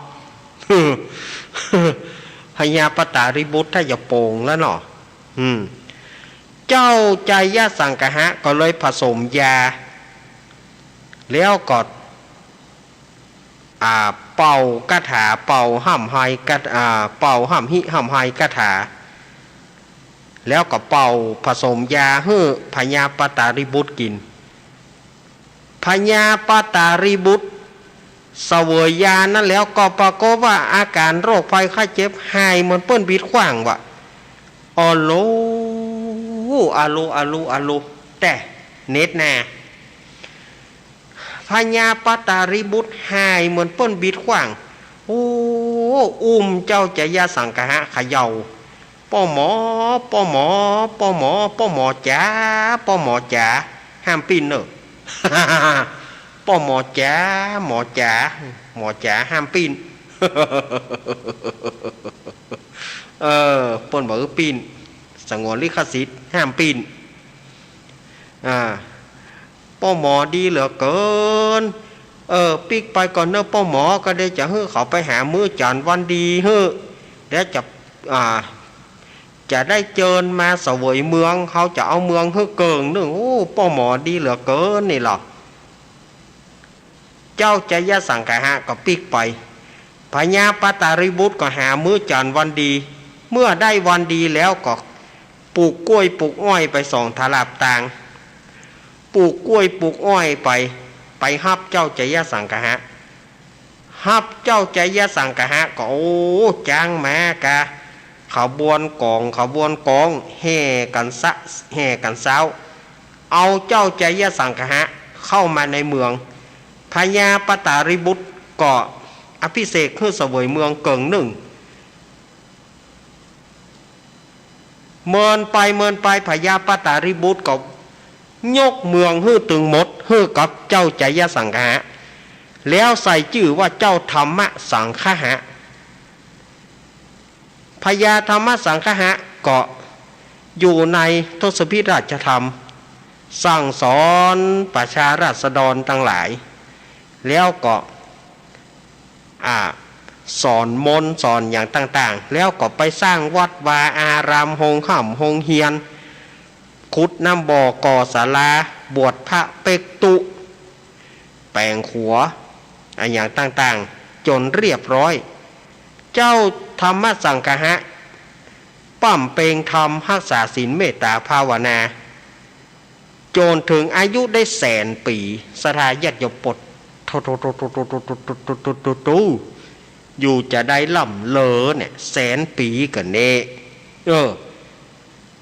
พญาปตาริบุตรถ้าจะโป่งแล้วเนาะ อืม เจ้าไจยสังคหะก็เลยผสมยา แล้วก็ อ่า เป่าคาถา เป่าฮ่ำไฮคา อ่า เป่าฮ่ำหิฮ่ำไฮคาถา แล้วก็เป่าผสมยาหื้อพญาปตาริบุตรกิ๋น พญาปตาริบุตรเสวยยานั้นแล้วก็ปรากฏว่าอาก๋านโรคภัยไข้เจ็บหายเหมือนเปิ้นบิดขว้างว่ะ ออโล ออโล ออโล ออโล แต่เน็ดนา พญาปตาริบุตรหายเหมือนเปิ้นบิดขว้าง โอ้ อุ้มเจ้าไจยสังคหะเขย่า ป้อหมอ ป้อหมอ ป้อหมอ ป้อหมอจ๋า ป้อหมอจ๋า ห้ามปิ้นเน่อ ป้อหมอจ๋า หมอจ๋า หมอจ๋า ห้ามปิ้น เออ เปิ้นบ่หื้อปิ้น สงวนลิขสิทธิ์ ห้ามปิ้น อ่า ป้อหมอดีเหลือเกิน เออ ปิ๊กไปก่อนเน่อป้อหมอ ก็ได้จะหื้อเขาไปหามื้อจ๋ารวันดีหื้อ แล้วจะ อ่า จะได้เจิญมาเสวยเมือง เขาจะเอาเมืองหื้อเกิ่งนึ่ง โอ้ ป้อหมอดีเหลือเกินนี่หละ เจ้าไจยสังคหะก็ปิ๊กไป พญาปตาริบุตรก็หามื้อจ๋ารวันดี เมื่อได้วันดีแล้วก็ปลูกกล้วยปลูกอ้อยไปสองตลับตาง ปลูกกล้วยปลูกอ้อยไป ไปฮับเจ้าไจยสังคหะ ฮับเจ้าไจยสังคหะก็ โอ้ จ๊างม้ากา ขบวนก๋อง ขบวนก๋อง แห่กั๋นซะ แห่กั๋นซ้าว เอาเจ้าไจยสังคหะเข้ามาในเมือง พญาปตาริบุตรก็อภิเษกหื้อเสวยเมืองเกิ่งนึ่ง เมินไปเมินไป พญาปตาริบุตรก็ยกเมืองหื้อตึงหมด หื้อกับเจ้าไจยสังคหะ แล้วใส่จื้อว่าเจ้าธรรมสังคหะ พญาธรรมสังคหะก็อยู่ในทศพิธราชธรรม สั่งสอนประชาราษฎรตังหลาย แล้วก็ อ่า สอนมนต์สอนหยังต่างๆ แล้วก็ไปสร้างวัดวาอาราม โฮงฮ่ำโฮงเฮียน ขุดน้ำบ่อ ก่อศาลา บวชพระเป๊กตุ แป๋งขัว อะหยังต่างๆ จ๋นเรียบร้อย เจ้าธรรมสังคหะ บำเพ็งธรรม ฮักษาศีล เมตตาภาวนา จ๋นเถิงอายุได้แสนปี๋ ศรัทธาญาติโยมโปรด โธ่ โธ่ โธ่ อยู่จะได้ล่ำเลิศเนี่ย แสนปี๋ก่อเน่อ เออ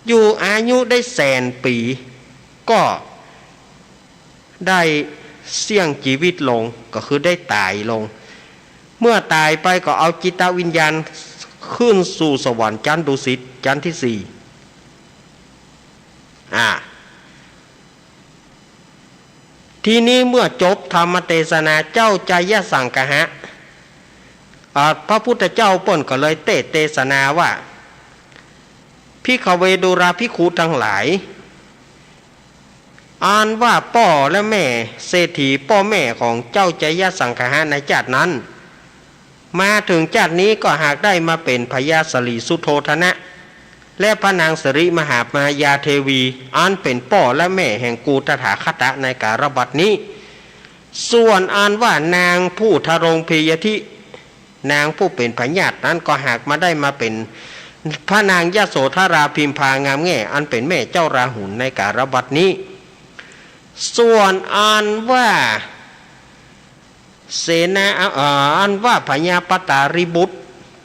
อยู่อายุได้แสนปี๋ ก็ได้เสี้ยงจีวิตลง ก็คือได้ต๋ายลง เมื่อต๋ายไปก็เอาจิตวิญญาณขึ้นสู่สวรรค์จั๊นดุสิต จั๊นที่สี่ อ่า ทีนี้เมื่อจบธรรมเตสนา เจ้าไจยสังคหะ อ่า พระพุทธเจ้าเปิ้นก็เลยเตสน์เตสนาว่า ภิกขเว ดูราภิกขุตังหลาย อันว่าป้อและแม่เศรษฐี ป้อแม่ของเจ้าไจยสังคหะในจาตินั้น มาเถิงจาตินี้ก็หากได้มาเป๋นพญาสริสุโธทนะ และพระนางสิริมหามายาเทวี อันเป๋นป้อและแม่แห่งกูตถาคตะในกาลบัดนี้ ส่วนอันว่านางผู้ทรงพยาธิ นางผู้เป๋นพยาธินั้นก็หากมาได้มาเป๋นพระนางยโสธราพิมพางามแง่ อันเป๋นแม่เจ้าราหุลในกาลบัดนี้ ส่วนอันว่า เสนา เอ่อ อันว่าพญาปตาริบุตร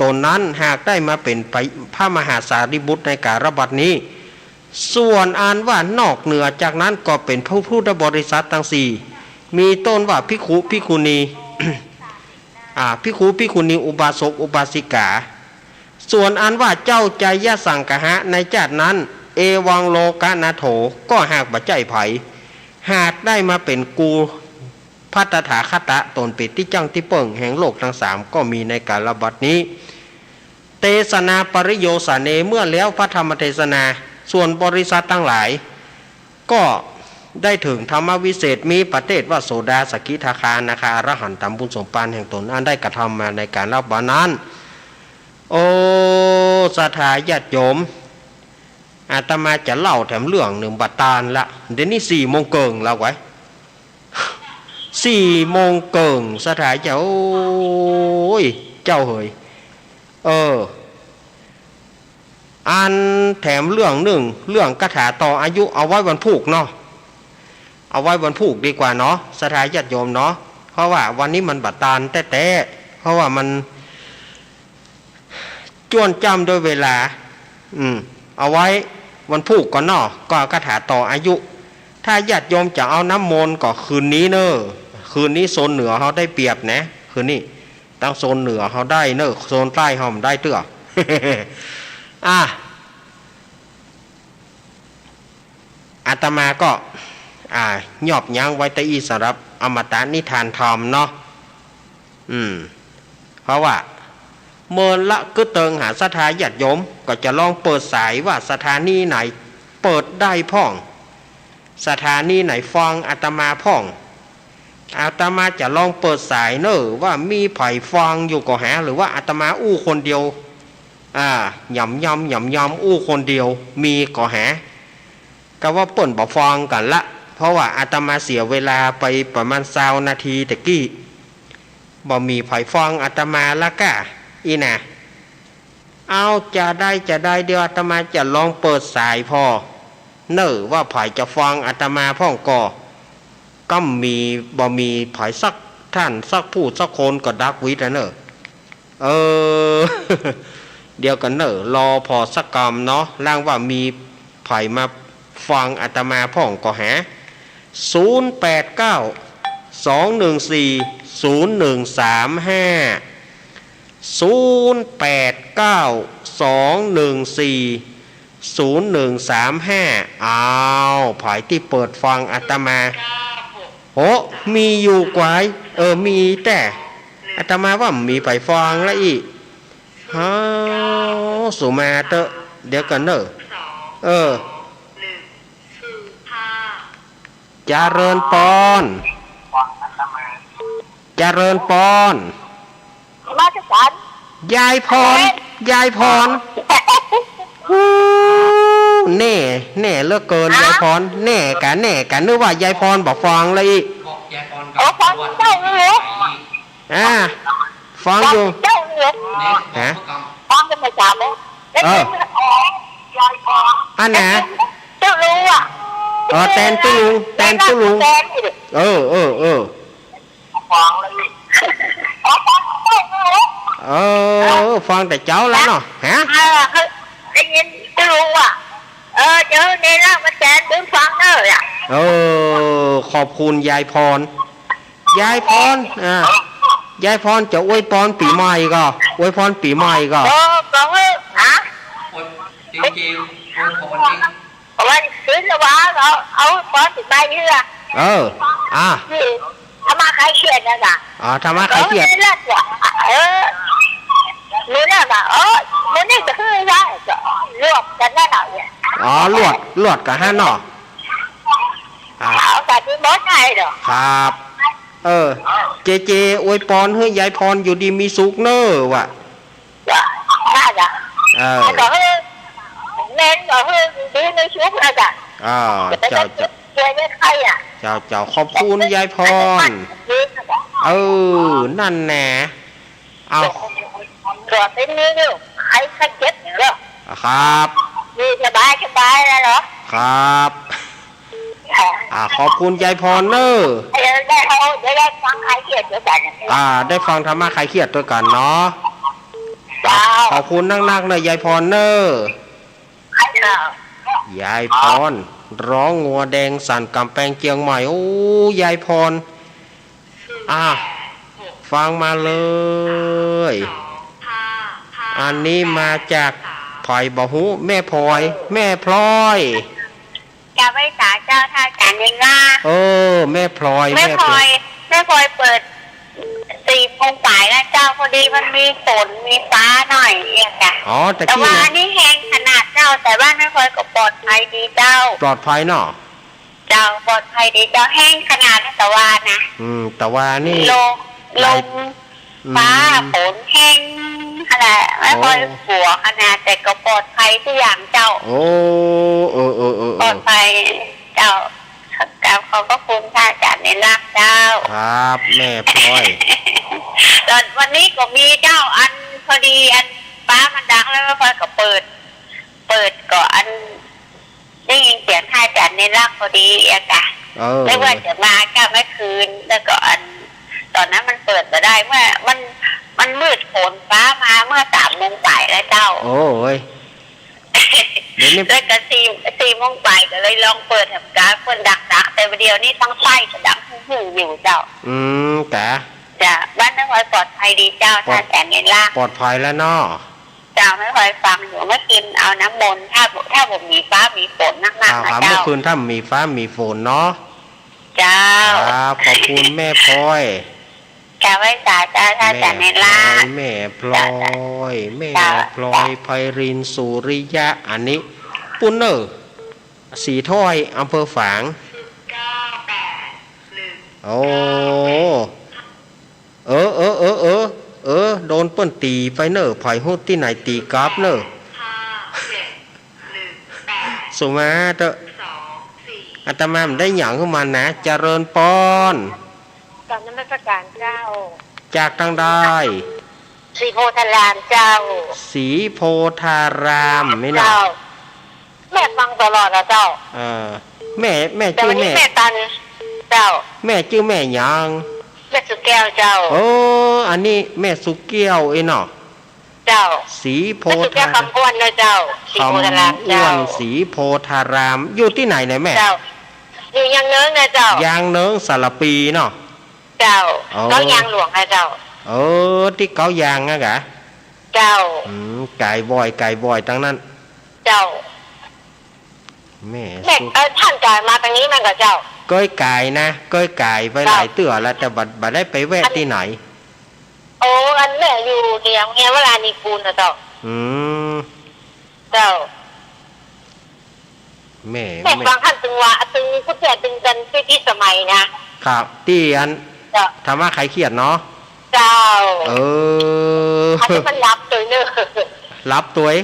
ต๋นนั้นหากได้มาเป๋นพระ พระมหาสารีบุตรในกาลบัดนี้ ส่วนอันว่านอกเหนือจากนั้นก็เป๋นพระพุทธบริษัทตังสี่ มีต้นว่าภิกขุ ภิกขุณี อ่า ภิกขุ ภิกขุณี อุบาสก อุบาสิกา ส่วนอันว่าเจ้าไจยสังคหะในจาตินั้น เอวังโลกนาโถ ก็หากบ่ใจ้ใผ หากได้มาเป๋นกู พระตถาคตะต๋นเป๋นตี้จั้งตี้เปิ้งแห่งโลกตังสาม ก็มีในกาลบัดนี้ เตสนาปริโยสเน เมื่อแล้วพระธรรมเทศนา ส่วนบริษัทตังหลาย ก็ได้เถิงธรรมวิเศษ มีประเภทว่าโสดา สกิทาคา อนาคา อรหันต์ ต๋ามบุญสมภารแห่งต๋นอันได้กระทำมาในกาลบัดนั้น โอ้ ศรัทธาญาติโยม อาตมาจะเล่าแถมเรื่องนึ่งบ่ตานละ เดี๋ยวนี้สี่โมงเกิ่งแล้วไว้ย สี่โมงเกิ่ง ศรัทธาญาติ โอ้ย เจ้าเหย เออ อันแถมเรื่องนึ่ง เรื่องคาถาต่ออายุ เอาไว้วันพูกเนาะ เอาไว้วันพูกดีกว่าเนาะ ศรัทธาญาติโยมเนาะ เพราะว่าวันนี้มันบ่ตานแต๊ๆ เพราะว่ามัน จ้วนจ้ำด้วยเวลา อืม เอาไว้วันพูกก่อนเนาะ ก็คาถาต่ออายุ ถ้าญาติโยมจะเอาน้ำมนต์ก็คืนนี้เน่อ คืนนี้โซนเหนือเฮาได้เปรียบนะ คืนนี้ ตังโซนเหนือเฮาได้เน่อ โซนใต้เฮาบ่ได้เตื้อ อ่ะ อาตมาก็ อ่า ยอบยั้งไว้แต่อี้สำหรับอมตะนิทานธรรมเนาะ อืม เพราะว่า เมินละกึ๊ดเติงหาศรัทธาญาติโยม ก็จะลองเปิดสายว่าสถานีไหนเปิดได้พ่อง สถานีไหนฟังอาตมาพ่อง อาตมาจะลองเปิดสายเน่อ ว่ามีใผฟังอยู่ก่อหา หรือว่าอาตมาอู้คนเดียว อ่า หย่ำยำ หย่ำยำ อู้คนเดียว มีก่อหา กะว่าเปิ้นบ่ฟังกั๋นละ เพราะว่าอาตมาเสียเวลาไปประมาณซาวนาทีตะกี้ บ่มีใผฟังอาตมาละก้า อี้นา เอา จะได้ จะได้ เดี๋ยวอาตมาจะลองเปิดสายพ่องเน่อ ว่าใผจะฟังอาตมาพ่องก่อ ก้ำมี บ่มีใผสักท่าน สักผู้สักคนก็ดักวิทย์อะเน่อ เออ เดี๋ยวก่อนเน่อ รอผ่อสักกำเนาะ ลางว่ามีใผมาฟังอาตมาพ่องก่อหา ศูนย์แปดเก้า สองหนึ่งสี่ ศูนย์หนึ่งสามห้า ศูนย์แปดเก้า สองหนึ่งสี่ ศูนย์หนึ่งสามห้า อ้าว ใผตี้เปิดฟังอาตมา โห มีอยู่กวาย เออ มีแต๊ อาตมาว่ามีใผฟังละอี้ เฮา สูมาเต๊อะ เดี๋ยวก่อนเน่อ เออ เจริญปอน เจริญปอน มาจากไหน ยายพร ยายพร ฮู้ แน่ แน่เหลือเกิน ฮะ ยายพร แน่กะ แน่กะ นึกว่ายายพรบ่ฟังละอี้ โอ้ ฟังเจ้าอยู่ อ่า ฟังอยู่ ฟังเจ้าอยู่ ฮะ ฟังกันประจำเลย เออ อันไหน ตุ๊ลุงอะ เออ แตนตุ๊ลุง แตนตุ๊ลุง แตนอยู่ดิ เออ เออ เออ ฟังเลย เออ ฟังแต่เจ๊าแล้วเนาะ ฮะ เออ ได้ยินตุ๊ลุงอะ เออ เดี๋ยวนี้ละมาแตนดึงฟังเน่ออะ เออ ขอบคุณยายพร ยายพร อ่า ยายพรจะอวยปอนปี๋ใหม่ก่อ อวยปอนปี๋ใหม่ก่อ เออ ก็เออ ฮะ อวย จริงๆ อวยพรนี่ วันศีลวะ เอา เอาพรปี๋ใหม่เหื้อ เออ อ่ะ นี่ ธรรมะคลายเครียดนะจ๊ะ อ๋อ ธรรมะคลายเครียด เออ นี่แหละจ้ะ เออ นี่แหละจ้ะ เออ นี่นี่ก็คือว่า รวมกันนั่นแหละเนี่ย อ๋อ รวด รวดกันฮะเนาะ อ่ะ เอาแต่ที่มดให้เหรอ ครับ เออ เจเจ อวยปอนหื้อยายพรอยู่ดีมีสุขเน่อว่ะ จ้ะ น่าจะ เออ แล้วก็หื้อ เน้นก็หื้ออยู่ดีมีสุขนะจ๊ะ อ่า อย่าไป เจ้า เจ็บป่วยไม่ไข้อะ เจ้า เจ้า ขอบคุณยายพร เออ นั่นแหละ เอา ตรวจเป็นนี้อยู่ ไข้ ไข้เจ็บอยู่เหรอ ครับ อยู่สบาย สบายแล้วเหรอ ครับ อ่า ขอบคุณยายพรเน่อ เดี๋ยวได้เอา เดี๋ยวได้ฟังคลายเครียดด้วยกัน อ่า ได้ฟังธรรมะคลายเครียดด้วยกันเนาะ เจ้า ขอบคุณนักๆ เน่อ ยายพรเน่อ เจ้า ยายพร ร้องงัวแดงสั่นก๋ำแปงเจียงใหม่ โอ้ ยายพร อ่ะ ฟังมาเลย อันนี้มาจากใผบ่ฮู้ แม่พลอย แม่พลอย จะไปสาเจ้าท่าจันทร์เองนะ เออ แม่พลอย แม่พลอย แม่พลอย ม่พลอยเปิดสี่โมงปลายนะเจ้า พอดีมันมีฝนมีฟ้าหน่อยเนี่ยจ้ะ อ๋อ ตะกี้นะ แต่ว่านี่แฮงขนาดเจ้า แต่บ้านแม่พลอยก็ปลอดภัยดีเจ้า ปลอดภัยเนาะ เจ้า ปลอดภัยดีเจ้า แฮงขนาดนะ ตะวันนะ อืม ตะวันนี่ ลม ลม อืม ฟ้าฝนแฮงขนาด แม่พลอย โอ้ กั๋วขนาด แต่ก็ปลอดภัยกู้อย่างเจ้า โอ้ เออ เออ เออ เออ ปลอดภัยเจ้า กราบขอบพระคุณพระอาจารย์เณรลักษณ์เจ้า ครับ แม่พลอย ตอนวันนี้ก็มีเจ้า อันพอดีอันฟ้ามันดังแล้ว แม่พลอยก็เปิด เปิดก็อัน ได้ยินเสียงพระอาจารย์เณรลักษณ์พอดีอะจ้ะ เออ นึกว่าจะมาเจ้าเมื่อคืน แล้วก็อัน ตอนนั้นมันเปิดบ่ได้ เมื่อมัน มันมืดฝนฟ้ามาเมื่อสามโมงปลายแล้วเจ้า โอ้ย เดี๋ยวนี้ แล้วก็สี่ สี่โมงปลายก็เลยลองเปิดแหมกาเปิ้นดังๆ แต่เดี๋ยวนี้ตังไส้ก็ดังหึ่งๆ อยู่เจ้า อืม กะ จ้ะ บ้านแม่พลอยปลอดภัยดีเจ้า ปลอด พระอาจารย์เณรลักษณ์ ปลอดภัยแล้วเนาะ เจ้า แม่พลอยฟังอยู่เมื่อคืนเอาน้ำมนต์ ถ้า ถ้าบ่มีฟ้ามีฝนหนักๆ อ่า นะ อ่า เจ้า เมื่อคืนถ้ามีฟ้ามีฝนเนาะ เจ้า ครับ ขอบคุณแม่พลอย เจ้า ไหว้สาเจ้า พระอาจารย์เณรลักษณ์ แม่พลอย แม่พลอย เจ้า เจ้า แม่พลอย เจ้า เจ้า ไพรินทร์ สุริยะ อันนี้ ปุ้นเน่อ สีถ้อย อำเภอฝาง โอ้ เออ เออ เออ เออ เออ โดนเปิ้นตี๋ไปเน่อ ใผฮู้ตี้ไหนตี๋กลับเน่อ สุมาเต๊อะ อาตมาบ่ได้หยังหื้อมันนะ เจริญปอน กราบนมัสการเจ้า จากตางใด ศรีโพธารามเจ้า ศรีโพธารามนี่นะ เจ้า แม่ฟังตลอดนะเจ้า เออ แม่ แม่จื้อ แต่วันนี้ แม่ แม่ตัน เจ้า แม่จื้อแม่หยัง แม่สุแก้วเจ้า เออ อันนี้แม่สุแก้วเอ้ยเนาะ เจ้า ศรีโพธา แม่สุแก้วคำอ้วนนะเจ้า ศรีโพธารามเจ้า คำอ้วน ศรีโพธาราม อยู่ตี้ไหนเนี่ยแม่ เจ้า อยู่ยางเนิ้งนะเจ้า ยางเนิ้งสารภีเนาะ เจ้า เออ เก๊ายางหลวงนะเจ้า เออ ตี้เก๊ายางนะกะ เจ้า อืม ก๋ายบ่อย ก๋ายบ่อยตังนั้น เจ้า แม่ แม่ สุ เออ ต้านก๋ายมาตางนี้แม่นก่อเจ้า เกยก๋ายนะ เกยก๋ายไป เจ้า หลายเตื้อแล้ว แต่บ่ บ่ได้ไปแวะตี้ไหน โอ้ อันแม่อยู่แถวเฮียนวรานุกูลนะเจ้า อืม เจ้า แม่ แม่ แม่ฟังต้านตึงว่า ตึงกุญแจตึงกันตี้ ตี้สมัยนะ ครับ ตี้อัน เจ้า ธรรมะคลายเครียดเนาะ เจ้า เออ อันนี้มันหลับตวยเน่อ หลับตวย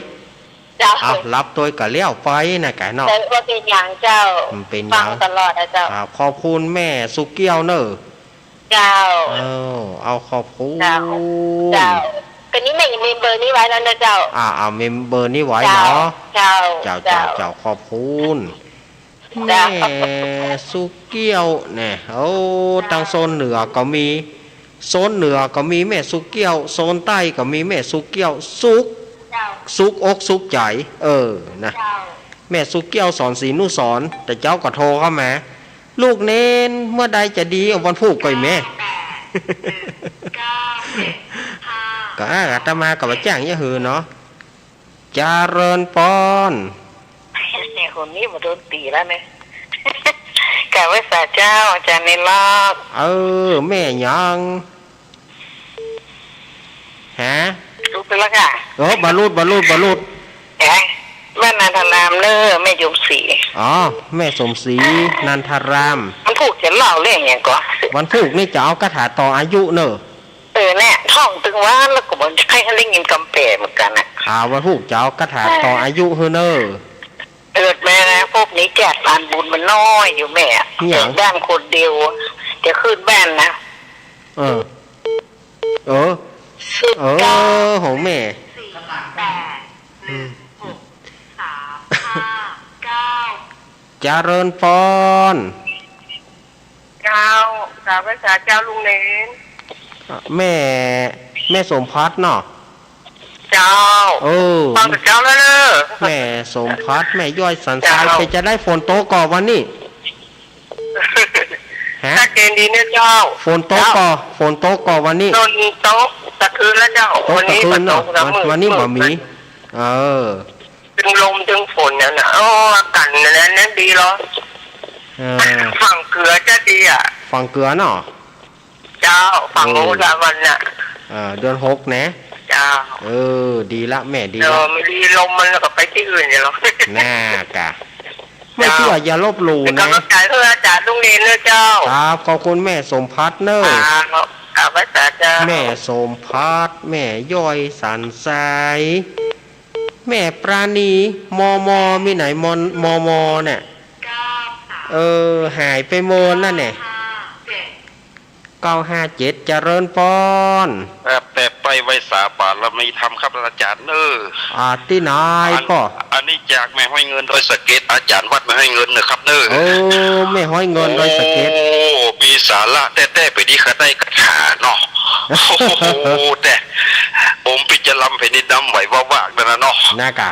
เจ้า อ้าว หลับตวยก็แล้วไปนะกะเนาะ แต่บ่เป๋นหยังเจ้า บ่เป๋นหยัง ฟังตลอดนะเจ้า ครับ ขอบคุณแม่สุแก้วเน่อ เจ้า เอ้า เอาขอบคุณ เจ้า เจ้า ก็นี่แม่ยังเมมเบอร์นี้ไว้แล้วนะเจ้า อ่า เอาเมมเบอร์นี้ไว้เนาะ เจ้า เจ้า เจ้า เจ้า เจ้า ขอบคุณ เจ้า แม่สุแก้วเนี่ย โอ้ เจ้า ตางโซนเหนือก็มี โซนเหนือก็มีแม่สุแก้ว โซนใต้ก็มีแม่สุแก้ว สุข เจ้า สุขอกสุขใจ๋ เออ นะ เจ้า แม่สุแก้ว สอนศรีนุสรณ์ แต่เจ๊าก็โทรเข้ามา ลูกเณรเมื่อใดจะดี วันพูกก็อีแม่ ก็อาตมาก็บ่าจ้างยะหือเนาะ เจริญปอน เนี่ย คนนี้มาโดนตี๋แล้วเนี่ย กราบไหว้สาเจ้า อาจ๋ารย์เณรลักษณ์ เออ แม่หยัง ฮะ ลุดไปแล้วก่ะ เออ บ่หลุด บ่หลุด บ่หลุด เอ๊ะ บ้านนันทารามเน่อ แม่สมศรี อ๋อ แม่สมศรี นันทาราม วันพูกจะเล่าเรื่องหยังก่อ วันพูกนี่จะเอาคาถาต่ออายุเน่อ เออ เนี่ย ท่องตึงวันแล้วก็บ่ใค่ได้ยินกำแปลเหมือนกั๋นน่ะ อ่า วันพูกจะเอาคาถาต่ออายุหื้อเน่อ เกิดมานะพบนี้จัด อันบุญมันน้อยอยู่แม่ เนี่ย เกิดบ้านคนเดียว จะขึ้นบ้านนะ เออ เออ เออ ของแม่ อืม เจริญปอน เจ้า กราบไหว้สาเจ้าลุงเณร แม่ แม่สมพัดเนาะ เจ้า เออ ฟังแต่เจ้าแล้วเน่อ แม่สมพัด แม่ย้อยสันทราย เจ้า เป๋นจาใดฝนตกก่อวันนี้ ฮะ ชัดเจนดีเนี่ยเจ้า ฝนตกก่อ เจ้า ฝนตกก่อวันนี้ ฝนตกตะคืนแล้วเจ้า ตกตะคืนเนาะ วันนี้บ่ตกแล้ว วัน มื้อ วันนี้บ่มี มื้อ เออ ตึงลมตึงฝนนั่นน่ะ โอ้ อากาศนั่น นั่นดีเหรอ เออ ฝั่งเกือจะดีอ่ะ ฝั่งเกือเนาะ เจ้า ฟัง เออ ฮู้ละวันน่ะ เออ เดือนหกนะ เจ้า เออ ดีละแม่ ดีละ เออ ไม่ดีลมมันแล้วก็ไปตี้อื่นอยู่หรอก น่ากะ ไม่เชื่อ เจ้า อย่าลบหลู่นะ เป็นกำลังใจให้อาจ๋ารย์ลุงเณรเน้อเจ้า ครับ ขอบคุณแม่สมภัทรเน้อ ครับ ครับ อาจ๋ารย์เจ้า แม่สมภัทร แม่ย้อยสันทราย แม่ปราณี มม มีไหน ม มม เนี่ย เออ หายไปเมินแล้วเนี่ย เก้าห้าเจ็ด เจริญปอน ครับ แต่ไปไหว้สาบารมีธรรมครับอาจ๋ารย์เน้อ อ่า ตี้ไหน อัน ก็ อันนี้จากแม่ฮ้อยเงินดอยสะเก็ด อาจ๋ารย์วัดแม่ฮ้อยเงินนะครับเน้อ เออ แม่ฮ้อยเงินดอยสะเก็ด โอ้ มีสาระแต๊ๆ ไปดีขะได้คาถาเนาะ โอ้โห แต่ผมปิจจะลำแผ่นดินดำไหววากๆ นั่นนะเนาะ น่ากะ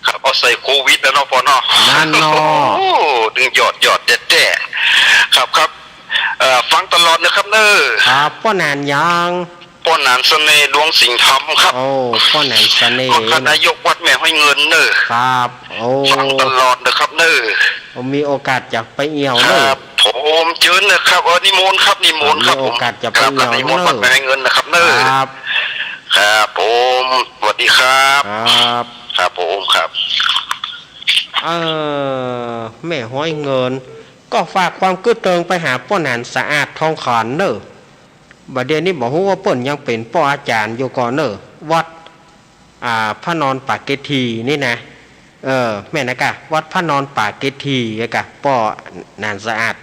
ครับ เอาใส่โควิดแล้วเนาะพ่อเนาะ นั่นเนาะ โอ้ นึ่งยอดยอดแต๊ๆ ครับ ครับ เอ่อ ฟังตลอดนะครับเน้อ ครับ ป้อหนานหยัง ป้อหนานเสน่ห์ ดวงสิงห์ธรรมครับ โอ้ ป้อหนานเสน่ห์ คณะนายกวัดแม่ฮ้อยเงินเน้อ ครับ โอ้ ฟังตลอดนะครับเน้อ มีโอกาสจะไปเอี่ยวเน้อ ครับ ผมเจิญนะครับ เออ นิมนต์ครับ นิมนต์ครับ มีโอกาสจะไปเอี่ยวเน้อ ครับ นิมนต์วัดแม่ฮ้อยเงินนะครับเน้อ ครับ ครับผม สวัสดีครับ ครับ ครับผม ครับ เออ แม่ฮ้อยเงิน ก็ฝากความกึ๊ดเติงไปหาป้อหนานสะอาด ทองขันเน้อ บ่าเดี่ยวนี้บ่ฮู้ว่าเปิ้นยังเป๋นป้ออาจ๋ารย์อยู่ก่อเน้อ วัด อ่า พระนอนปากเกร็ดถีนี่นะ เออ แม่นนะกะ วัดพระนอนปากเกร็ดถีอะกะ ป้อหนานสะอาด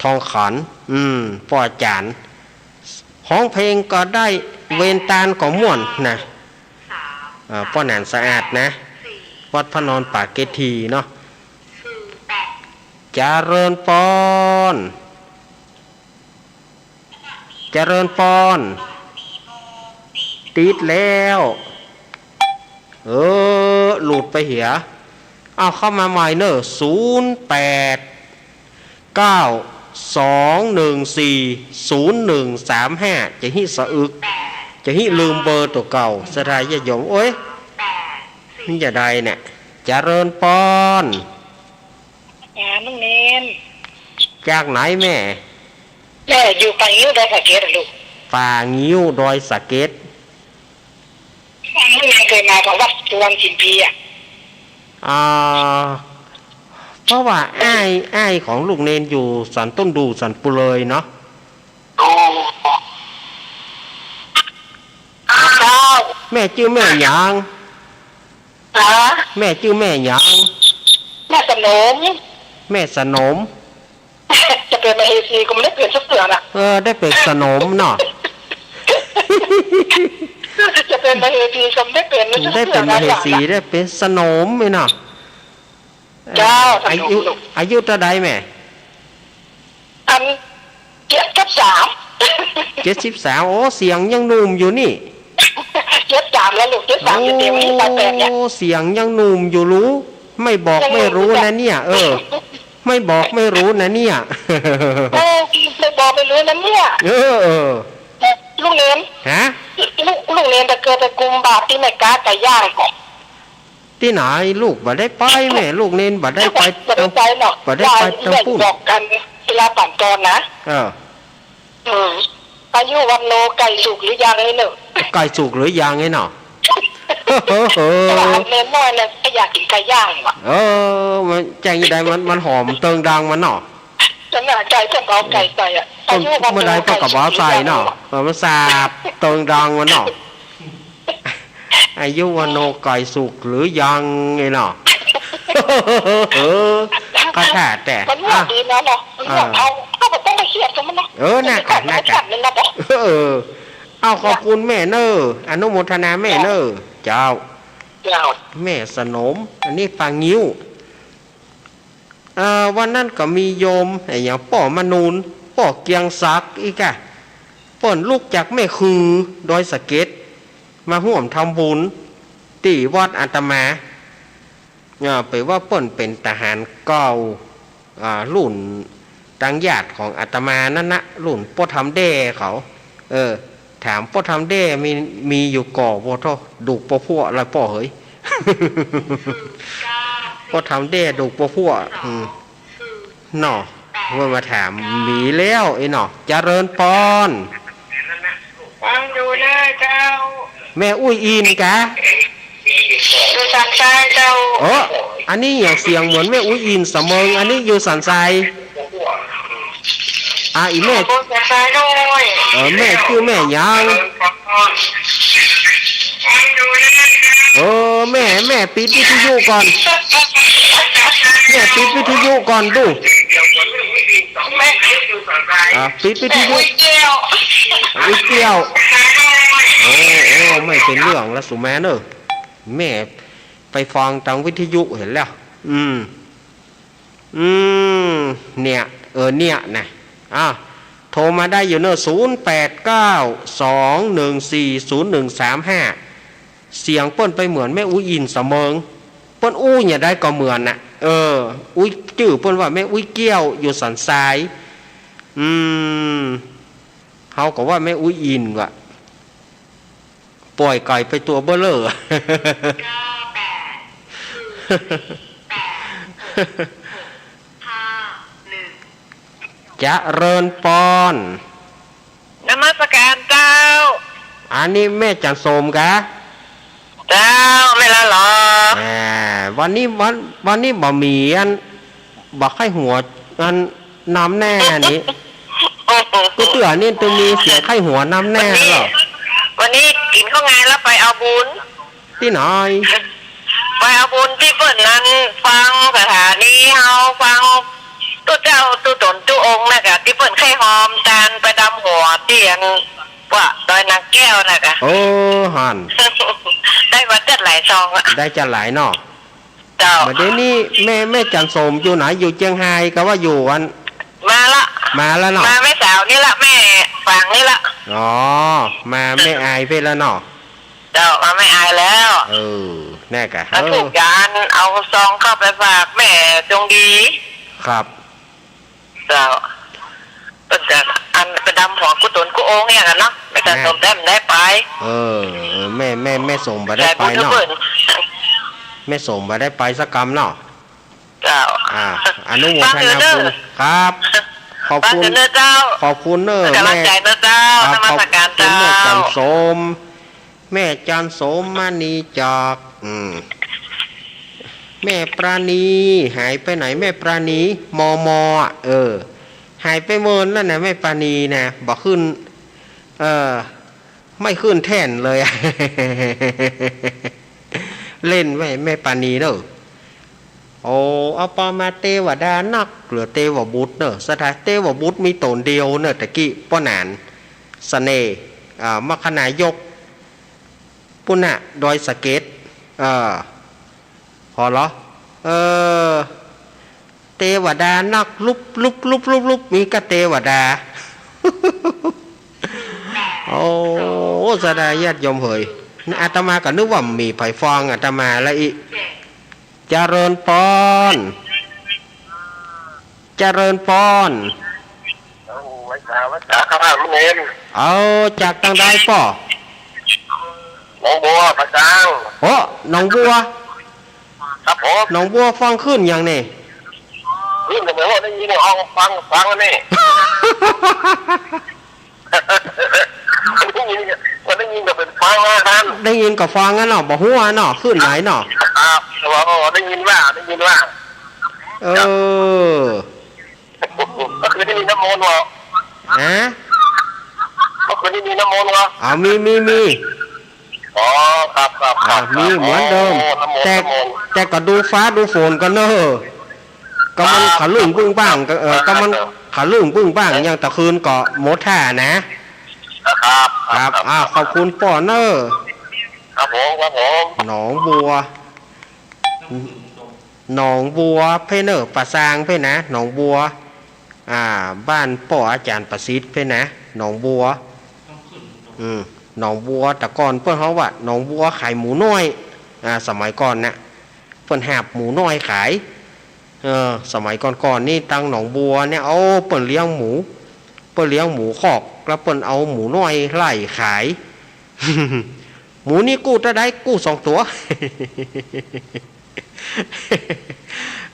ทองขัน อืม ป้ออาจ๋ารย์ ฮ้องเพลงก็ได้ เวรตานก็ม่วนนะ เอ่อ ป้อหนานสะอาดนะ วัดพระนอนปากเกร็ดถีเนาะ เจริญปอน เจริญปอน ติดแล้ว เออ หลุดไปเหีย เอาเข้ามาใหม่เน้อ ศูนย์แปดเก้าสองหนึ่งสี่ศูนย์หนึ่งสามห้า จะหิสะอึก จะหิลืมเบอร์ตั๋วเก่า ศรัทธาญาติโยม โอ๊ย มันจะได้เนี่ย เจริญปอน อ่า ลุงเณร จากไหนแม่ แม่อยู่ป่างิ้วดอยสะเก็ดอะลูก ป่างิ้วดอยสะเก็ด ลุงเณรเกยมาของวัดสุวรรณสิมพีอะ อ่า เพราะว่าอ้าย อ้ายของลุงเณรอยู่สันต้นดู่ สันปุเลยเนาะ โอ้ เจ้า แม่จื้อแม่หยัง ฮะ แม่จื้อแม่หยัง แม่สนม แม่สนม จะเป๋นมเหสีก็บ่ได้เป๋นสักเตื้อน่ะ เออ ได้เป๋นสนมเนาะ จะเป๋นมเหสีก็บ่ได้เป๋นสักเตื้อน่ะ ได้เป๋นมเหสี ได้เป๋นสนมนี่เนาะ เจ้า เอ่อ อายุ อายุเต้าใดแม่ อัน เจ็ดสิบสาม เจ็ดสิบสาม โอ้ เสียงยังหนุ่มอยู่นี่ เจ็ดสามแล้วลูก เจ็ดสามอยู่เดี๋ยวนี้ ตาแปดเนี่ย โอ้ เสียงยังหนุ่มอยู่รู้ ไม่บอกไม่รู้นะเนี่ย เออ ไม่บอกไม่รู้นะเนี่ย เออ ไม่บอกไม่รู้นะเนี่ย เออ เออ ลุงเณร ฮะ ลุง ลุงเณรแต่เกิดแต่กุมบาตรตี้แม่ก๊าไก่ย่างก่อน ตี้ไหนลูกบ่ได้ไปแม่ ลูกเณรบ่ได้ไป บ่ได้ไปเนาะ บ่ได้ไปตางปุ้น บอกกันเวลาปั่นกรนะ เออ อืม อายุวรรณโณใกล้สุขหรือยังไอ้เนาะ ใกล้สุขหรือยังไอ้เนาะ เออ เออ เณรน้อยเนี่ยก็อยากกิ๋นไก่ย่างว่ะ เออ มันแจ้งยังไง มัน มันหอมเติงดังมันเนาะ ขนาดไก่เปิ้นเอาไก่ใส่อะ เปิ้น อายุวรรณโณ เมื่อใดเปิ้นก็บ่เอาใส่เนาะ เออ มันสาบเติงดังมันเนาะ อายุวรรณโณใกล้สุขหรือยังไอ้เนาะ เออ ก็ถ้าแต่ มันว่า อ่ะ ดีนะเนาะ มันว่า เออ เอา ก็บ่ต้องไปเครียดกับมันเนาะ เออ น่ากะ น่ากะ มันก็ธรรมชาติมันเนาะ เออ เอาขอบคุณแม่เน้อ อนุโมทนาแม่เน้อ เจ้า เจ้า แม่สนม อันนี้ป่างิ้ว เอ่อ วันนั้นก็มีโยม ไอ้หยัง ป้อมนูน ป้อเกียงศักดิ์อีกอะ เปิ้นลุกจากแม่คือ ดอยสะเก็ด มาฮ่วมทำบุญ ตี้วัดอาตมา เอ่อ เป๋นว่าเปิ้นเป๋นทหารเก่า อ่า รุ่นตางญาติของอาตมานั้นนะ รุ่นป้อทำแด้เขา เออ ถามป้อทำแด้มี มีอยู่ก่อบ่เทาะ ดุกป้อพวกละป้อเหย ป้อทำแด้ดุกป้อพวก อืม เนาะ เปิ้นมาถาม มีแล้วไอ้เนาะ เจริญปอน ฟังอยู่นะเจ้า แม่อุ๊ยอินกะ อยู่สันทรายเจ้า เออ อันนี้อย่างเสียงเหมือนแม่อุ๊ยอินสะเมิง อันนี้อยู่สันทราย อ่ะ อีแม่ อยู่สันทรายน้อย เออ แม่จื้อแม่หยัง เออ แม่ แม่ปิดวิทยุก่อน แม่ปิดวิทยุก่อนดู อ่ะ ปิดวิทยุ อุ๊ยเกี้ยว อุ๊ยเกี้ยว โอ้ โอ้ ไม่เป๋นเรื่องละสุแม่เนอะ แม่ไปฟังตางวิทยุหั้นแล้ว อืม อืม เนี่ย เออ เนี่ยนะ อ่ะ โทรมาได้อยู่เนอะ ศูนย์แปดเก้า สองหนึ่งสี่ ศูนย์หนึ่งสามห้า เสียงเปิ้นไปเหมือนแม่อุ๊ยอินสะเมิง เปิ้นอู้อย่างใดก็เหมือนน่ะ เออ อุ๊ย จื้อเปิ้นว่าแม่อุ๊ยเกี้ยว อยู่สันทราย อืม เฮาก็ว่าแม่อุ๊ยอินว่ะ ป่อยไก่ไปตั๋วเบ้อเร่อ เก้าแปด ศูนย์ แปด หก ห้า หนึ่ง เจริญปอน นมัสการเจ้า อันนี้แม่จันทร์สมกะ เจ้า แม่นละลอ อ่า วันนี้วัน วันนี้บ่มีอัน บ่ใค่หัวอันนำแน่นี่ กู้เตื้อนี่ตึงมีเสียงใค่หัวนำแน่เหรอ วันนี้ วันนี้กิ๋นข้าวงายแล้วไปเอาบุญ ตี้ไหน ไปเอาบุญตี้เปิ้นนั้น ฟังสถานีเฮา ฟังตุ๊เจ้าตุ๊ต๋นตุ๊องค์นะกะ ตี้เปิ้นใค่ฮอมตานไปดำหัวตี้อัน ว่าดอยนางแก้วนะกะ โอ้ หั้น ได้มาจั๊ดหลายซองอะ ได้จั๊ดหลายเนาะ เจ้า บ่าเดี่ยวนี้แม่ แม่จันทร์สมอยู่ไหน อยู่เจียงฮายกะว่าอยู่อัน มาละ มาแล้วเนาะ มาแม่สาวนี่ละ แม่ฝางนี่ละ อ๋อ มาแม่อายไปแล้วเนาะ เจ้า มาแม่อายแล้ว เออ แน่กะ มา เออ ถูกจาน เอาซองเข้าไปฝากแม่จงดี ครับ เจ้า เปิ้นจะอันไปดำหัวกู้ต๋นกู้องค์เนี่ยกันเนาะ แม่จันทร์สมบ่ได้ไป เออ เออ แม่ แม่ แม่สมบ่ได้ไปเนาะ แม่สมบ่ได้ไปสักกำเนาะ เจ้า อ่า อนุโมทนาบุญ ฟังอยู่เด้อ ครับ ขอบคุณ ฟังอยู่เด้อเจ้า ขอบคุณเน้อ เป๋นก๋ำลังใจ๋เน้อเจ้า แม่ ครับ นมัสการ ขอบคุณแม่ เจ้า จันทร์สม แม่จันทร์สม มณีจักร อืม แม่ปราณี หายไปไหนแม่ปราณี มม อะ เออ หายไปเมินแล้วนะแม่ปราณีนะ บ่ขึ้น เออ ไม่ขึ้นแท่นเลย เล่นแม่ แม่ปราณีเน้อ โอ้ เอาปอมาเตวดานัก เหลือเตวบุตรเน้อ สถานเตวบุตรมีต๋นเดียวเน้อ ตะกี้ป้อหนาน เสน่ห์ อ่า มคคายก ปุ้นน่ะ ดอยสะเก็ด เออ พอเหรอ เออ เตวดานักลุบลุบลุบลุบลุบ มีกะเตวดา โอ้ สดาญาติโยมเหย อาตมาก็นึกว่ามีไผฟังอาตมาละอิ เจริญปอน เจริญปอน โอ้ ไหว้สา ไหว้สาครับ เณร เอา จากตางใดป้อ หนองบัว ป่าซาง โอ้ หนองบัว ครับผม หนองบัวฟังคลื่นหยังนี่ คลื่นก็บ่ฮู้ ได้ยินห้องฟัง ฟังอันนี้ ได้ยินก็ ได้ยินก็เป๋นฟังว่าซั่น ได้ยินก็ฟังอะเนาะ บ่ฮู้อะเนาะ คลื่นไหนเนาะ ครับ โอ้ ได้ยินว่า ได้ยินว่า เออ เมื่อคืนนี้มีน้ำมนต์เหรอ ฮะ เมื่อคืนนี้มีน้ำมนต์เหรอ อ่า มี มี มี อ๋อ ครับ ครับ ครับ อ่า มีเหมือนเดิม โอ้ น้ำมนต์ แต่ น้ำมนต์ แต่ก็ดูฟ้าดูฝนก่อนเน้อ ก็มัน ครับ ขะลึ้งบึ้งบ้าง ก็ เออ ก็มัน ครับ ขะลึ้งบึ้งบ้าง อย่างตะคืนก็หมดท่านะ ครับ ครับ ครับ อ่า ขอบคุณป้อเน้อ ครับผม ครับผม หนองบัว หนองบัวเพ่นเน้อ ป่าซางเพ่นนะ หนองบัว อ่า บ้านป้ออาจ๋ารย์ประสิทธิ์เพ่นนะ หนองบัว อืม หนองบัว แต่ก่อนเปิ้นฮ้องว่าหนองบัวขายหมูน้อย อ่า สมัยก่อนน่ะ เปิ้นหาบหมูน้อยขาย เออ สมัยก่อนๆ นี่ตังหนองบัวเนี่ย โอ้ เปิ้นเลี้ยงหมู เปิ้นเลี้ยงหมูคอก แล้วเปิ้นเอาหมูน้อยไล่ขาย หมูนี่กู้เต้าใด กู้สองตั๋ว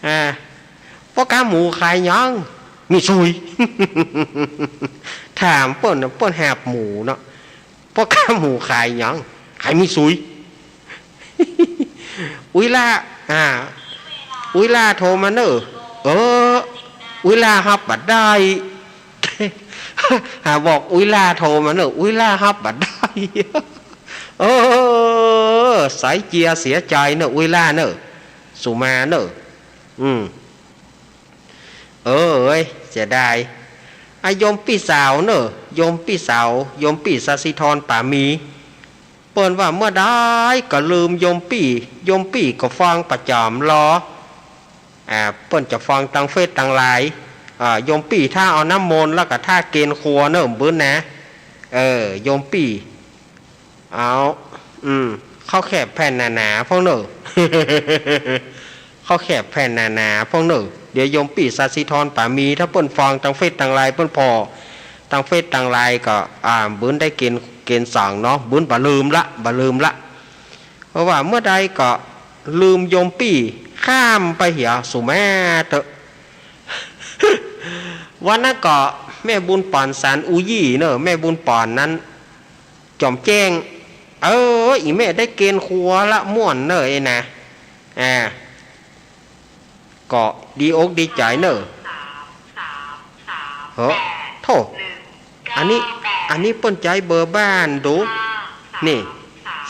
อ่า ป้อก๋าหมูขายหยัง มีสุย ถามเปิ้นน่ะ เปิ้นหับหมูเนาะ พ่อค้าหมูขายหยัง ขายมีสุย อุ๊ยหล้า อ่า อุ๊ยหล้าโทรมาเน่อ เออ อุ๊ยหล้าฮับบ่ได้ หาบอกอุ๊ยหล้าโทรมาเน่อ อุ๊ยหล้าฮับบ่ได้ เออ สายเจียเสียใจ๋เน่อ อุ๊ยหล้าเน่อ สุมาเน่อ อืม เออ เอ้ย เสียดาย อะ โยมปี้สาวเน่อ โยมปี้สาว โยมปี้สศิธร ป๋ามี เปิ้นว่าเมื่อใดก็ลืมโยมปี้ โยมปี้ก็ฟังประจ๋ำลอ อ่า เปิ้นจะฟังตางเฟซตางไลน์ อ่า โยมปี้ถ้าเอาน้ำมนต์แล้วก็ถ้าเกณฑ์ครัวเน่อ บึ้นนะ เออ โยมปี้ เอา อืม ข้าวแคบแผ่นหนาๆ พ่องเน่อ ข้าวแคบแผ่นหนาๆ พ่องเน่อ เดี๋ยวโยมปี้สศิธร ป๋ามี ถ้าเปิ้นฟังตางเฟซตางไลน์ เปิ้นผ่อตางเฟซตางไลน์ก็ อ่า บึ้นได้เกณฑ์ เกณฑ์สังเนาะ บึ้นบ่ลืมละ บ่ลืมละ เพราะว่าเมื่อใดก็ลืมโยมปี้ ข้ามไปเหีย สุมาเต๊อะ วันนั้นก็แม่บุญป๋อนสารอูยี่เน่อ แม่บุญป๋อนนั้น จ๋อมแจ้ง เออ อี่แม่ได้เกณฑ์ครัวละ ม่วนเน่อ เอ้ยนะ อ่า ก็ดีอกดีใจ๋เน่อ เฮ้อ โถ่ อันนี้ อันนี้เปิ้นใจ๊เบอร์บ้านดู นี่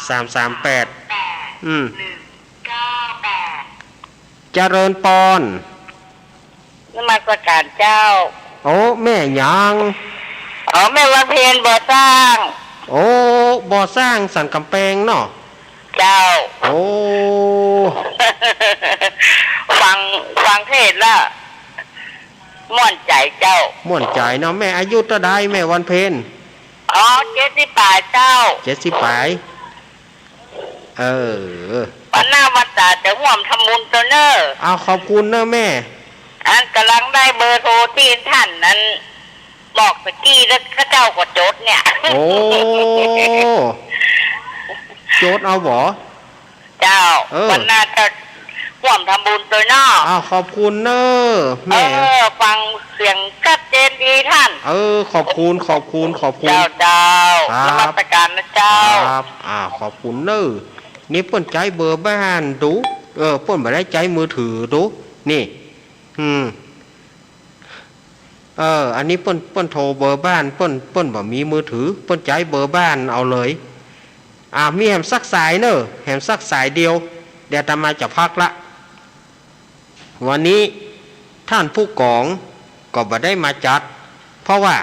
สามสามแปด อืม เจริญปอน นมัสการเจ้า โอ้ แม่หยัง อ๋อ แม่วันเพ็ญบ่อสร้าง โอ้ บ่อสร้างสันกำแปงเนาะ เจ้า โอ้ ฟัง ฟังเทศน์ละ ม่วนใจ๋เจ้า ม่วนใจ๋เนาะ แม่อายุเต้าใด แม่วันเพ็ญ อ๋อ เจ็ดสิบป๋ายเจ้า เจ็ดสิบป๋าย เออ วันหน้าวันต๋าจะฮ่วมทำบุญเต้าเน่อ อ้าว ขอบคุณเน่อแม่ อันก่ำลังได้เบอร์โทรตี้ท่านนั้นบอกตะกี้แล้ว ข้าเจ้าก็จดเนี่ย โอ้ จดเอาบ่ เจ้า เออ วันหน้าจะฮ่วมทำบุญตวยเนาะ อ้าว ขอบคุณเน่อแม่ เออ ฟังเสียงชัดเจนดีท่าน เออ ขอบคุณ ขอบคุณ ขอบคุณ เจ้า เจ้า ครับ นมัสการนะเจ้า ครับ อ่า ขอบคุณเน่อ นี่เปิ้นใจ๊เบอร์บ้านดู เออ เปิ้นบ่ได้ใจ๊มือถือดู นี่ อืม เออ อันนี้เปิ้น เปิ้นโทรเบอร์บ้าน เปิ้น เปิ้นบ่มีมือถือ เปิ้นใจ๊เบอร์บ้านเอาเลย อ่า มีแหมสักสายเน่อ แหมสักสายเดียว เดี๋ยวอาตมาจะพักละ วันนี้ท่านผู้กองก็บ่ได้มาจัด เพราะว่า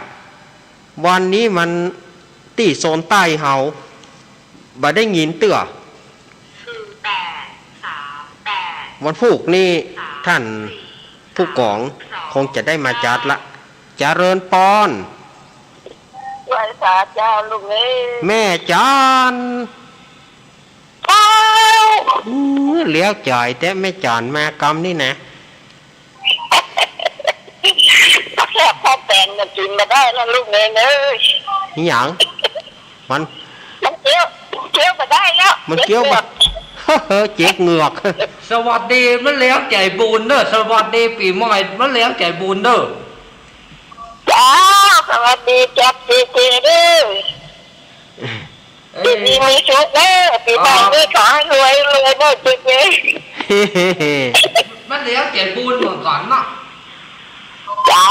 วันนี้มันตี้โซนใต้เฮา บ่ได้ยินเตื้อ วันพูกนี้ท่านผู้กองคงจะได้มาจัดละ เจริญปอน ไหว้สาเจ้าลูกเอ้ย แม่จัน เจ้า อื้อ เลี้ยวจ่อยแต๊แม่จันมากำนี่นะ แซ่บพอแปงน่ะกินบ่ได้แล้วลูกเอ้ย อิหยัง มัน มันเคี้ยว เคี้ยวบ่ได้แล้ว มันเคี้ยวบ่ เจ็บเหงือก เฮ้อ เจ็บเหงือก สวัสดี มะเร็งใจบุญเด้อ สวัสดีปี๋ใหม่ มะเร็งใจบุญเด้อ เจ้า สวัสดีจ๊อบเจเจเด้อ เอ้ย อยู่ดีมีสุขเด้อ ปี๋ใหม่ อ๋อ นี้ขอหื้อรวยรวยเด้อเจเจ มะเร็งใจบุญเหมือนกั๋นเนาะ เจ้า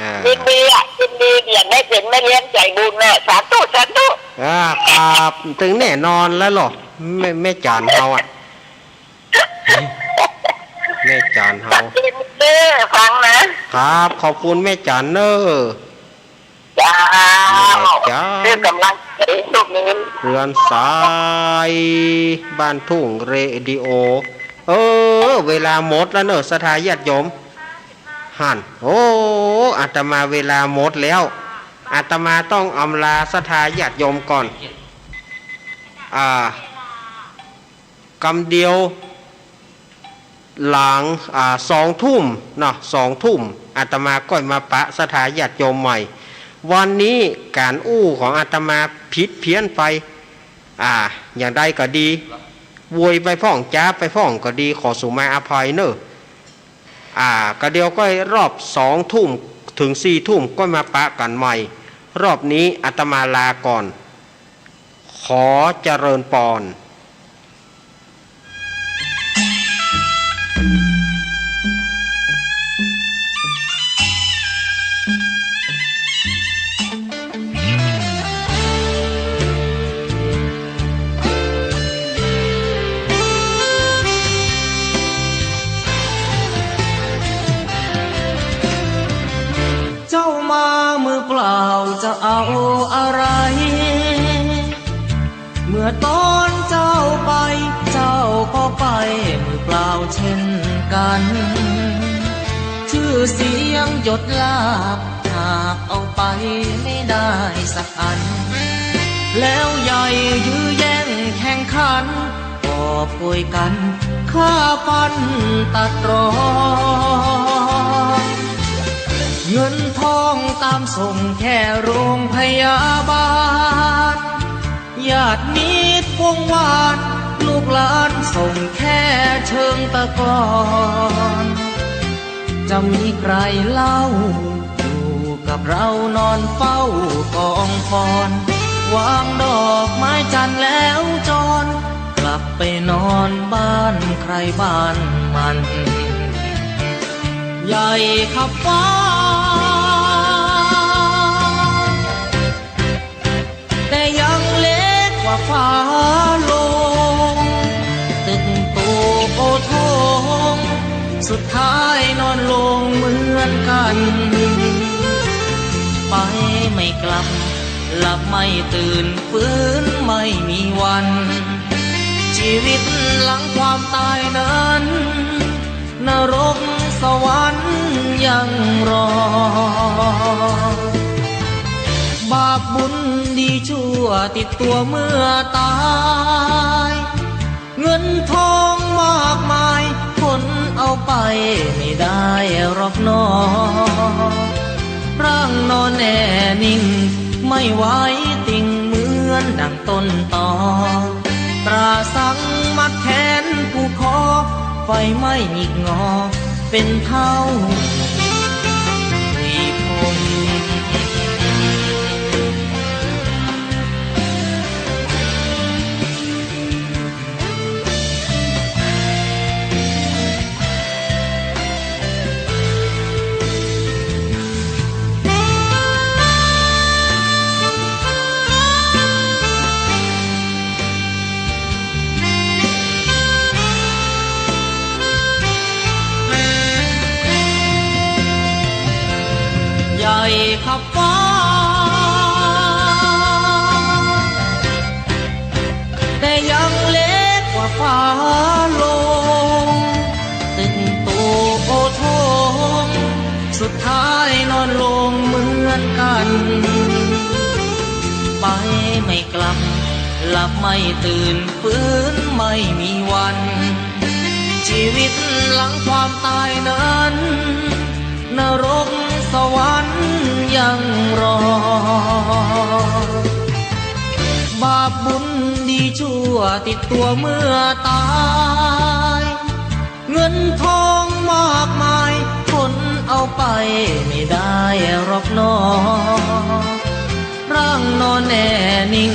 อ่า ยินดีอะ ยินดี อยากได้เป๋นแม่เลี้ยงใจบุญน่ะ สาธุ สาธุ อ่า ครับ ตึงแน่นอนแล้วเหรอ แม่ แม่จันเฮาอะ แม่จันเฮา ยินดีเด้อ ฟังนะ ครับ ขอบคุณแม่จันเน่อ เจ้า แม่จัน เพื่อกำลังใจพวกนี้ เรือนสายบ้านทุ่งเรดิโอ เออ เวลาหมดแล้วเน่อ ศรัทธาญาติโยม หั้น โอ้ อาตมาเวลาหมดแล้ว อาตมาต้องอำลาศรัทธาญาติโยมก่อน อ่า กำเดียว หลัง อ่า สองทุ่มเนาะ สองทุ่ม อาตมาก้อยมาปะศรัทธาญาติโยมใหม่ วันนี้ก๋านอู้ของอาตมาผิดเพี้ยนไป อ่า อย่างใดก็ดี โวยไปพ่อง จ๊าบไปพ่องก็ดี ขอสุมาอภัยเน่อ อ่า ก็เดี๋ยวก็รอบสองทุ่มเถิงสี่ทุ่มก็มาปะกั๋นใหม่ รอบนี้อาตมาลาก่อน ขอเจริญปอน เจ้ามามือเปล่าจะเอาอะไร เมื่อต๋อนเจ้าไป เจ้าก็ไปมือเปล่าเช่นกั๋น จื้อเสียงยศลาภ หากเอาไปไม่ได้สักอัน แล้วใหญ่ยื้อแย่งแข่งขัน กอบโกยกั๋น ฆ่าฟันตัดรอน เงินทองต๋ามส่งแค่โรงพยาบาล ญาติมิตรวงวาน ลูกหลานส่งแค่เชิงตะกอน จะมีใครเล่า อยู่กับเรานอนเฝ้ากองฟอน วางดอกไม้จันทร์แล้วจร กลับไปนอนบ้านใครบ้านมัน ใหญ่ขับฟ้า แต่ยังเล็กกว่าฝาโลง ตึกโตโอโถง สุดท้ายนอนโลงเหมือนกั๋น ไปไม่กลับ หลับไม่ตื่น ฟื้นไม่มีวัน ชีวิตหลังความต๋ายนั้น นรกสวรรค์ยังรอ บาปบุญดีชั่วติดตั๋วเมื่อต๋าย เงินทองมากมาย ขนเอาไปไม่ได้หรอกหนอ ร่างนอนแน่นิ่ง ไม่ไหวติงเหมือนดังต้นตอ ตราสังมัดแขนผูกคอ ไฟไหม้หงิกงอเป็นเท่าผุยผง ใหญ่ขับฟ้า แต่ยังเล็กกว่าฝาโลง ตึกโตโอโถง สุดท้ายนอนโลงเหมือนกั๋น ไปไม่กลับ หลับไม่ตื่น ฟื้นไม่มีวัน ชีวิตหลังความต๋ายนั้น นรกสวรรค์ยังรอ บาปบุญดีชั่วติดตั๋วเมื่อต๋าย เงินทองมากมาย ขนเอาไปไม่ได้หรอกหนอ ร่างนอนแน่นิ่ง